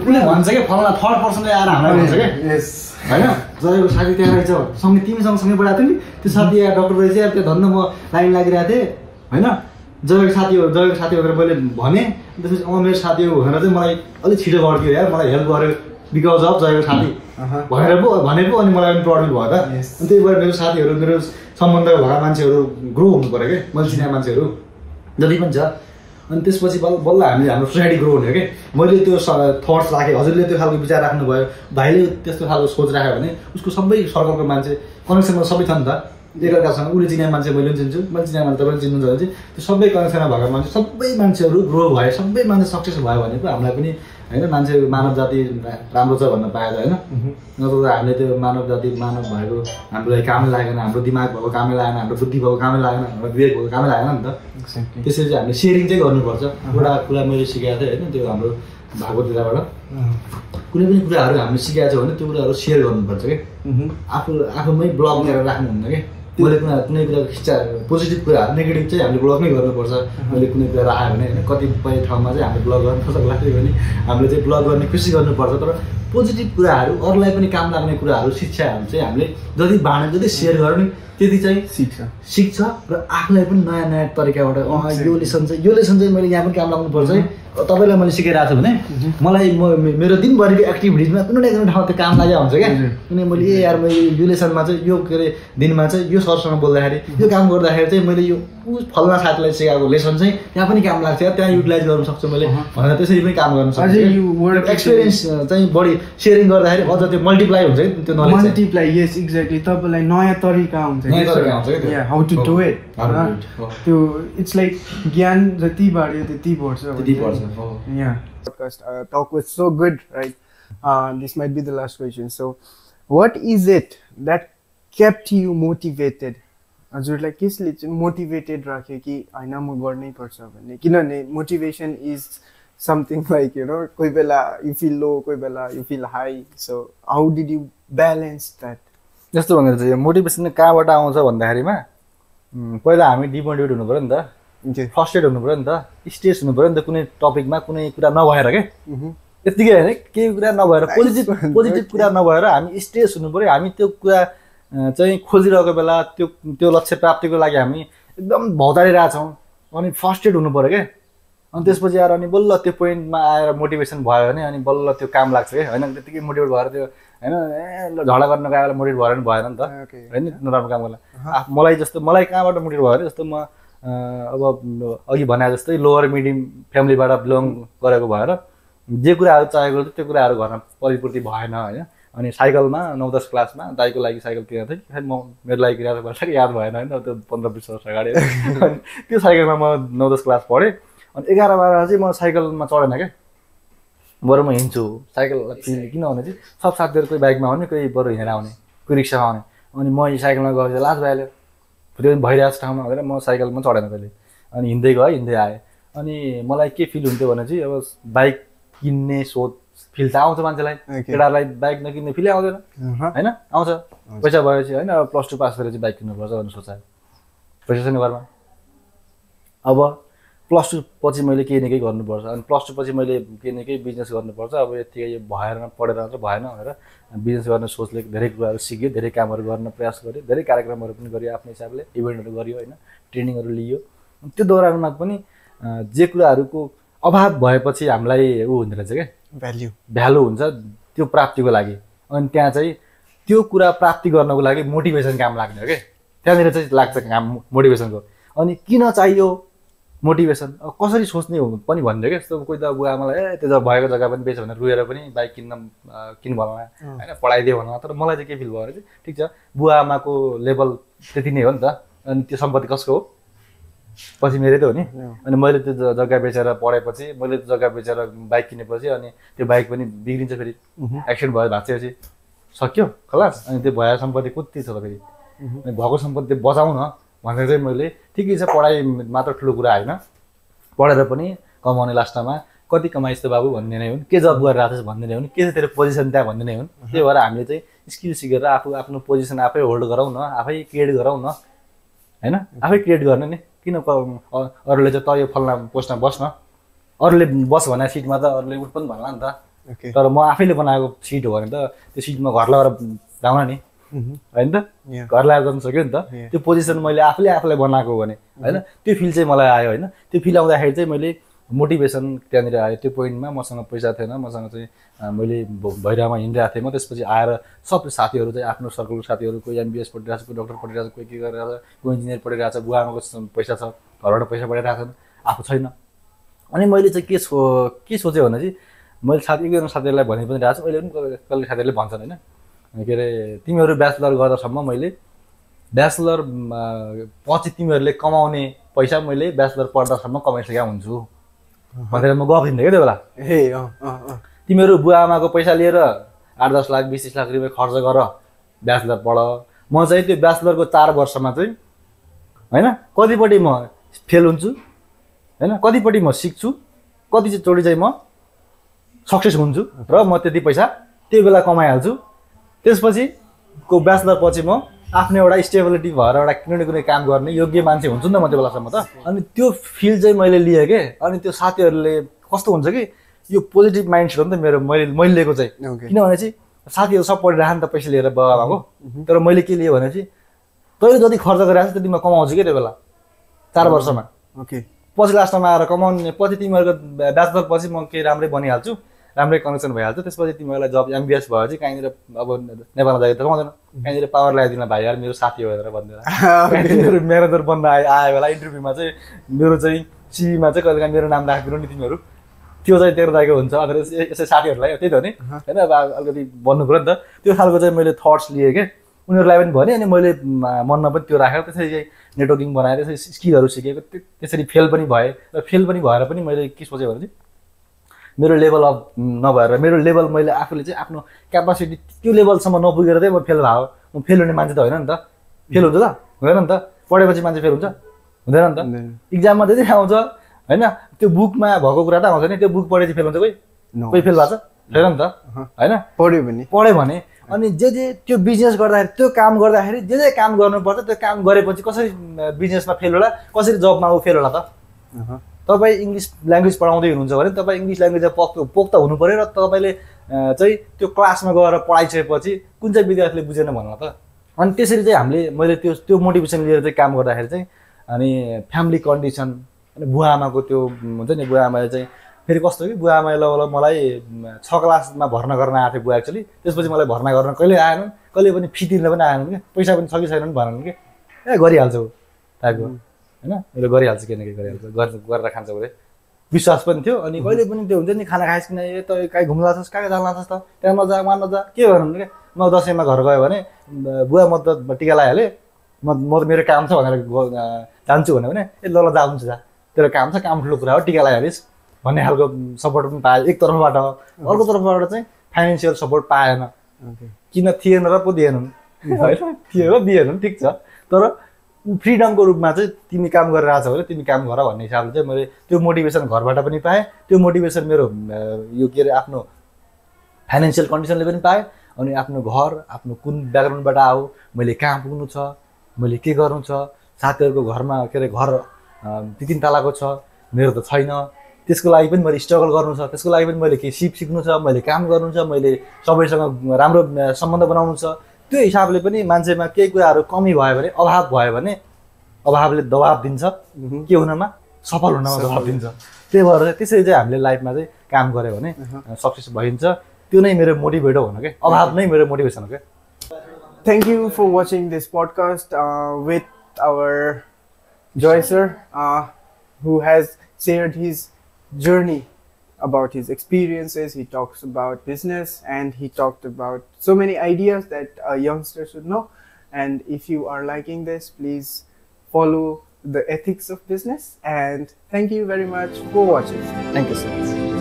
उसले भन्छ क्या फलाना थर्ड पर्सनले आएर हामीलाई भन्छ क्या होइन। जयको साथी त्यहाँ रहेछ सँगै तिमीसँग सँगै पढाएको थियो नि त्यो साथी यहाँ डक्टर रहेछ यार, त्यो धन्न म लाइन लागिरहेको थिएँ होइन। जयको साथी भनेर मैले भने त्यसपछि मेरो साथी हो भनेर चाहिँ मलाई अलिक छिटो गरिदियो यार, मलाई हेल्प गर्यो बिकज अफ जयको साथी भनेर पो भनेको। अनि मलाई पनि प्रब्लम भयो त। अनि त्यही भएर मेरो साथीहरू मेरो सम्बन्ध भएका मान्छेहरू ग्रो हुनु पऱ्यो क्या, मैले चिनेका मान्छेहरू जति पनि छ। अनि त्यसपछि बल्ल हामीले हाम्रो सोसाइटी ग्रो हुने हो क्या। मैले त्यो थट्स राखेँ, हजुरले त्यो खालको विचार राख्नुभयो, भाइले त्यस्तो खालको सोच राख्यो भने उसको सबै सर्कलको मान्छे कनेक्सनमा सबै छ नि त एकअर्कासँग। उसले चिनेको मान्छे मैले पनि चिन्छु, मैले चिनेको मान्छे तपाईँले चिन्नुहुन्छ भने चाहिँ त्यो सबै कनेक्सनमा भएको मान्छे सबै मान्छेहरू ग्रो भयो, सबै मान्छे सक्सेस भयो भने पो हामीलाई पनि होइन मान्छे मानव जाति राम्रो छ भन्न पाएछ होइन। नत्र हामीले त्यो मानव जाति मानव भएको हामीलाई कामै लागेन, हाम्रो दिमाग भएको कामै लागेन, हाम्रो बुद्धि भएको कामै लागेन, हाम्रो विवेक भएको कामै लागेन नि त। त्यसरी चाहिँ हामीले सेयरिङ चाहिँ गर्नुपर्छ। एउटा कुरा मैले सिकाएको थिएँ होइन, त्यो हाम्रो भागवत गीताबाट कुनै पनि कुराहरू हामीले सिकाएको छ भने त्यो कुराहरू सेयर गर्नुपर्छ क्या। आफूमै ब्लग लिएर राख्नुहुन्न क्या। मैले कुनै कुरा खिच्चा पोजिटिभ कुराहरू नेगेटिभ चाहिँ हामीले ब्लग नै गर्नुपर्छ मैले कुनै कुरा राखेँ भने होइन कतिपय ठाउँमा चाहिँ हामीले ब्लग गर्न सक्यो भने हामीले चाहिँ ब्लग गर्ने खुसी गर्नुपर्छ तर पोजिटिभ कुराहरू अरूलाई पनि काम लाग्ने कुराहरू शिक्षाहरू चाहिँ हामीले जति बाँड्ने जति सेयर गर्ने त्यति चाहिँ सिक्छ र आफूलाई पनि नयाँ नयाँ तरिकाबाट यो लेसन चाहिँ मैले यहाँ पनि काम लाग्नुपर्छ है तपाईँलाई मैले सिकाइरहेको छु भने मलाई मेरो दिनभरिको एक्टिभिटिजमा कुनै न कुनै ठाउँ त्यो काम लागेको हुन्छ क्या किनकि मैले यार मैले यो लेसनमा चाहिँ यो के अरे दिनमा चाहिँ यो सरसँग बोल्दाखेरि यो काम गर्दाखेरि चाहिँ मैले यो फल्ना साथीलाई सिकाएको लेसन चाहिँ त्यहाँ पनि काम लाग्छ त्यहाँ युटिलाइज गर्न सक्छु मैले भनेर त्यसरी पनि काम गर्न सक्छु एक्सपिरियन्स चाहिँ बढी सेयरिङ गर्दाखेरि अझ त्यो मल्टिप्लाई हुन्छ कि त्यो नलेज मल्टिप्लाई यस एक्ज्याक्टली तपाईँलाई नयाँ तरिका हुन्छ हाउ टु डु इट त्यो इट्स लाइक ज्ञान जति बढ्यो त्यति बढ्छ Yeah, podcast talk was so good, right? This might be the last question. So, what is it that kept you motivated? हजुरलाई केसले चाहिँ मोटिभेटेड राख्यो कि हैन म गर्नै पर्छ भन्ने किनभने motivation is something like you know कोही बेला यु फिल लो कोही बेला you feel high so how did you balance that जस्तो भनेर चाहिँ मोटिभेसन कहाँबाट आउँछ भन्दाखेरिमा पहिला हामी डिमोटिभेट हुनु पर्यो नि त फ्रस्ट्रेट हुनु पर्यो नि त स्ट्रेस हुनु पर्यो नि त कुनै टपिकमा कुनै कुरा नभएर के यतिकै होइन केही कुरा नभएर पोजिटिभ कुरा नभएर हामी स्ट्रेस हुनु पर्यो हामी त्यो कुरा चाहिँ खोजिरहेको बेला त्यो लक्ष्य प्राप्तिको लागि हामी एकदम भौतारिरहेछौँ अनि फ्रस्ट्रेट हुनु पर्यो क्या अनि त्यसपछि आएर अनि बल्ल त्यो पोइन्टमा आएर मोटिभेसन भयो भने अनि बल्ल त्यो काम लाग्छ क्या होइन त्यतिकै मोटिभेट भएर त्यो होइन झगडा गर्न गएर मोटिभेट भएर पनि भएन नि त होइन नराम्रो काम गर्ला मलाई कहाँबाट मोटिभेट भयो अरे जस्तो म अब अघि भने जस्तै लोवर मिडियम फ्यामिलीबाट बिलोङ गरेको भएर जे कुराहरू चाहेको थियो त्यो कुराहरू घरमा परिपूर्ति भएन होइन अनि साइकलमा 9-10 क्लासमा दाइको लागि साइकल किनेको थिएँ म मेरो लागि किनेको वर्ष याद भएन होइन त्यो 15-20 वर्ष अगाडि अनि त्यो साइकलमा म 9-10 क्लास पढेँ अनि 11-12 चाहिँ म साइकलमा चढेन क्या बरु म हिँड्छु साइकल किन भने चाहिँ सब साथीहरू कोही बाइकमा आउने कोही बरु हिँडेर आउने कोही रिक्सामा आउने अनि म साइकलमा गएर लाज भइहाल्यो त्यो भइरहेको ठाउँमा भनेर म साइकलमा चढेन कहिले अनि हिँड्दै गएँ हिँड्दै आएँ अनि मलाई के फिल हुन्थ्यो भने चाहिँ अब बाइक किन्ने सोच फिल त आउँछ मान्छेलाई केटाहरूलाई बाइक नकिन्ने फिलै आउँदैन होइन आउँछ पैसा भएपछि होइन अब +2 पास गरेर चाहिँ बाइक किन्नुपर्छ भन्ने सोचायो पैसा छैन घरमा अब +2 पछि मैले केही न केही गर्नुपर्छ अनि +2 पछि मैले केही न केही बिजनेस गर्नुपर्छ अब यतिकै यो भएर पढेर मात्र भएन भनेर बिजनेस गर्ने सोचले धेरै कुराहरू सिक्यो धेरै कामहरू गर्न प्रयास गरेँ धेरै कार्यक्रमहरू पनि गरेँ आफ्नो हिसाबले इभेन्टहरू गरियो होइन ट्रेनिङहरू लियो त्यो दौरानमा पनि जे कुराहरूको अभाव भएपछि हामीलाई ऊ हुँदो रहेछ क्या भ्यालु हुन्छ त्यो प्राप्तिको लागि अनि त्यहाँ चाहिँ त्यो कुरा प्राप्ति गर्नको लागि मोटिभेसन काम लाग्ने हो क्या त्यहाँनिर चाहिँ लाग्छ काम मोटिभेसनको अनि किन चाहियो मोटिभेसन कसरी सोच्ने हो पनि भन्यो क्या जस्तो कोही त बुवा आमालाई त्यो भएको जग्गा पनि बेच भनेर रुएर पनि बाइक किन भन्ला होइन पढाइदियो भन्ला तर मलाई चाहिँ के फिल भयो भने चाहिँ ठिक छ बुवा आमाको लेभल त्यति नै हो नि त अनि त्यो सम्पत्ति कसको हो पछि मेरै त हो नि अनि मैले त्यो जग्गा बेचेर पढेपछि मैले त्यो जग्गा बेचेर बाइक किनेपछि अनि त्यो बाइक पनि बिग्रिन्छ फेरि एक्सिडेन्ट भयो भाँचेपछि सक्यो खलास अनि त्यो भए सम्पत्ति कति छ त फेरि अनि भएको सम्पत्ति बचाउँ न भनेर चाहिँ मैले ठिकै छ पढाइ मात्र ठुलो कुरा होइन पढेर पनि कमाउने लास्टमा कति कमाइस् त बाबु भन्ने नै हुन् के जब गरिरहेको छस् भन्ने नै हुन् के छ तेरो पोजिसन त्यहाँ भन्ने नै हुन् त्यही भएर हामीले चाहिँ स्किल सिकेर आफ्नो पोजिसन आफै होल्ड गरौँ न आफै क्रिएट गरौँ न होइन आफै क्रिएट गर्ने नि किन अरूले चाहिँ त यो फल्ना पोस्टमा बस्न अरूले बस भने सिटमा त अरूले उठ पनि भन्ला नि त तर म आफैले बनाएको सिट हो भने त त्यो सिटमा घर लगाएर जाउन नि होइन त घर लगाएर गर्नु सक्यो नि त त्यो पोजिसन मैले आफूलाई बनाएको हो भने होइन त्यो फिल चाहिँ मलाई आयो होइन त्यो फिल आउँदाखेरि चाहिँ मैले मोटिभेसन त्यहाँनिर आयो त्यो पोइन्टमा मसँग पैसा थिएन मसँग चाहिँ मैले भैरवमा हिँडिरहेको थिएँ म त्यसपछि आएर सबै साथीहरू चाहिँ आफ्नो सर्कलको साथीहरू कोही MBS पढिरहेको छ कोही डक्टर पढिरहेको छ कोही के गरिरहेको छ कोही इन्जिनियर पढिरहेको छ बुवा आमाको पैसा छ घरबाट पैसा पढिरहेको छन् आफू छैन अनि मैले चाहिँ के सोचेँ भने चाहिँ मैले एकजना साथीहरूलाई भनि पनि रहेको छु अहिले पनि कसले साथीहरूले भन्छन् होइन के अरे तिमीहरू ब्याचलर गर्दासम्म मैले ब्याचलर पछि तिमीहरूले कमाउने पैसा मैले ब्याचलर पढ्दासम्म कमाइसकेको हुन्छु भनेर म गफ दिन्थेँ क्या त्यो बेला तिमीहरू बुवा आमाको पैसा लिएर 8-10 लाख 20-30 लाख रुपियाँ खर्च गर ब्याचलर पढ म चाहिँ त्यो ब्याचलरको 4 वर्षमा चाहिँ होइन कतिपट्टि म फेल हुन्छु होइन कतिपट्टि म सिक्छु कतिचोटि चाहिँ म सक्सेस हुन्छु र म त्यति पैसा त्यो बेला कमाइहाल्छु त्यसपछि को ब्याचलर पछि म आफ्नो एउटा स्टेबिलिटी भएर एउटा कुनै काम गर्ने योग्य मान्छे हुन्छु नि त म त्यो बेलासम्म त। अनि त्यो फिल्ड चाहिँ मैले लिएँ के। अनि त्यो साथीहरूले कस्तो हुन्छ कि यो पोजिटिभ माइन्डसेट हो नि त मेरो, मैले लिएको चाहिँ। किनभने चाहिँ साथीहरू सब पढिरहेको नि त पैसा लिएर बाबाको, तर मैले के लिएँ भने चाहिँ तैँले जति खर्च गरिरहेको छ त्यति म कमाउँछु कि त्यो बेला 4 वर्षमा। पछि लास्टमा आएर कमाउने, पछि तिमीहरूको ब्याचलर पछि म केही राम्रै बनिहाल्छु, राम्रै कनेक्सन भइहाल्छ, त्यसपछि तिमीहरूलाई जब एमबिएस भयो चाहिँ कहीँनिर अब नेपालमा जाँदा त कमाउँदैन, कहीँनिर पावर लगाइदिन भाइ यार मेरो साथी हो भनेर भनिदिएर कहीँनिर म्यानेजर बन्न आयो बेला इन्टरभ्यूमा चाहिँ मेरो चाहिँ सिभीमा चाहिँ कहिले मेरो नाम राखिदिनु नि तिमीहरू, त्यो चाहिँ तेरो दाइको हुन्छ भनेर यसै साथीहरूलाई त्यही त हो नि होइन। अब अलिकति भन्नु पऱ्यो नि त। त्यो खालको चाहिँ मैले थट्स लिएँ क्या, उनीहरूलाई पनि भने। अनि मैले मनमा पनि त्यो राखेर त्यसरी चाहिँ नेटवर्किङ बनाएर त्यसरी स्किलहरू सिकेको, त्यसरी फेल पनि भएँ। र फेल पनि भएर पनि मैले के सोचेँ भने चाहिँ मेरो लेभल अफ नभएर मेरो लेभल मैले आफूले चाहिँ आफ्नो क्यापासिटी त्यो लेभलसम्म नपुगेर चाहिँ म फेल भयो। म फेल हुने मान्छे त होइन नि त, फेल हुन्छ त हुँदैन नि त, पढेपछि मान्छे फेल हुन्छ हुँदैन नि त। इक्जाममा त्यति आउँछ होइन, त्यो बुकमा भएको कुरा त आउँछ नि, त्यो बुक पढेपछि फेल हुन्छ कोही फेल भएको छ छैन नि त होइन। पढ्यो भने अनि जे त्यो बिजनेस गर्दाखेरि त्यो काम गर्दाखेरि जे काम गर्नुपर्छ त्यो काम गरेपछि कसरी बिजनेसमा फेल होला, कसरी जबमा फेल होला त। तपाईँ इङ्ग्लिस ल्याङ्ग्वेज पढाउँदै हुनुहुन्छ भने तपाईँ इङ्ग्लिस ल्याङ्ग्वेज पोख्त हुनु पऱ्यो र तपाईँले चाहिँ त्यो क्लासमा गएर पढाइसकेपछि कुन चाहिँ विद्यार्थीले बुझेन भन्नु त। अनि त्यसरी चाहिँ मैले त्यो मोटिभेसन लिएर चाहिँ काम गर्दाखेरि चाहिँ अनि फ्यामिली कन्डिसन अनि बुवा आमाको त्यो हुन्छ नि, बुवा आमाले चाहिँ फेरि कस्तो कि बुवा आमाले मलाई 6 क्लासमा भर्ना गर्न आएको थियो बुवा एक्चुअली। त्यसपछि मलाई भर्ना गर्न कहिले आएनन्, कहिले पनि फी तिर्न पनि आएनन् क्या, पैसा पनि छ कि छैन भनेन कि, गरिहाल्छौ टाइपको होइन, मैले गरिहाल्छु किन के गरिहाल्छु गरेर खान्छ भने विश्वास पनि थियो। अनि कहिले पनि त्यो हुन्छ नि खाना खाइस् किन, त कहीँ घुम्न लाग्छस्, कहाँ जान लाग्छस् त, त्यहाँ नजा वहाँ नजा के भन्नु क्या। म दसैँमा घर गयो भने बुवा म त टिका लगाइहालेँ, म त मेरो काम छ भनेर जान्छु भने ए ल जा हुन्छ जा, तेरो काम छ, काम ठुलो कुरा हो, टिका लगाइहालिस् भन्ने खालको सपोर्ट पनि पाएँ एक तर्फबाट। अर्को तर्फबाट चाहिँ फाइनेन्सियल सपोर्ट पाएन, किन थिएन र पो दिएनन् होइन, थियो र दिएनन् ठिक छ, तर फ्रिडमको रूपमा चाहिँ तिमी काम गरिरहेछौ भने तिमी काम गर भन्ने हिसाबले चाहिँ मैले त्यो मोटिभेसन घरबाट पनि पाएँ। त्यो मोटिभेसन मेरो यो के अरे आफ्नो फाइनेन्सियल कन्डिसनले पनि पाएँ। अनि आफ्नो घर आफ्नो कुन ब्याकग्राउन्डबाट आऊ, मैले कहाँ पुग्नु छ, मैले के गर्नु छ, साथीहरूको घरमा के अरे घर 3 तलाको छ, मेरो त छैन, त्यसको लागि पनि मैले स्ट्रगल गर्नु छ, त्यसको लागि पनि मैले केही सिक्नु छ, मैले काम गर्नु छ, मैले सबैसँग राम्रो सम्बन्ध बनाउनु छ। त्यो हिसाबले पनि मान्छेमा केही कुराहरू कमी भयो भने, अभाव भयो भने अभावले दबाब दिन्छ के हुनमा, सफल हुनमा दबाब दिन्छ। त्यही भएर त्यसरी चाहिँ हामीले लाइफमा चाहिँ काम गऱ्यो भने सक्सेस भइन्छ। त्यो नै मेरो मोटिभेट हो के, अभाव नै मेरो मोटिभेसन हो के। Thank you for watching this podcast with our Joy sir, who has shared his journey about his experiences. He talks about business and he talked about so many ideas that a youngster should know. And if you are liking this, please follow the ethics of business. And thank you very much for watching. Thank you so much.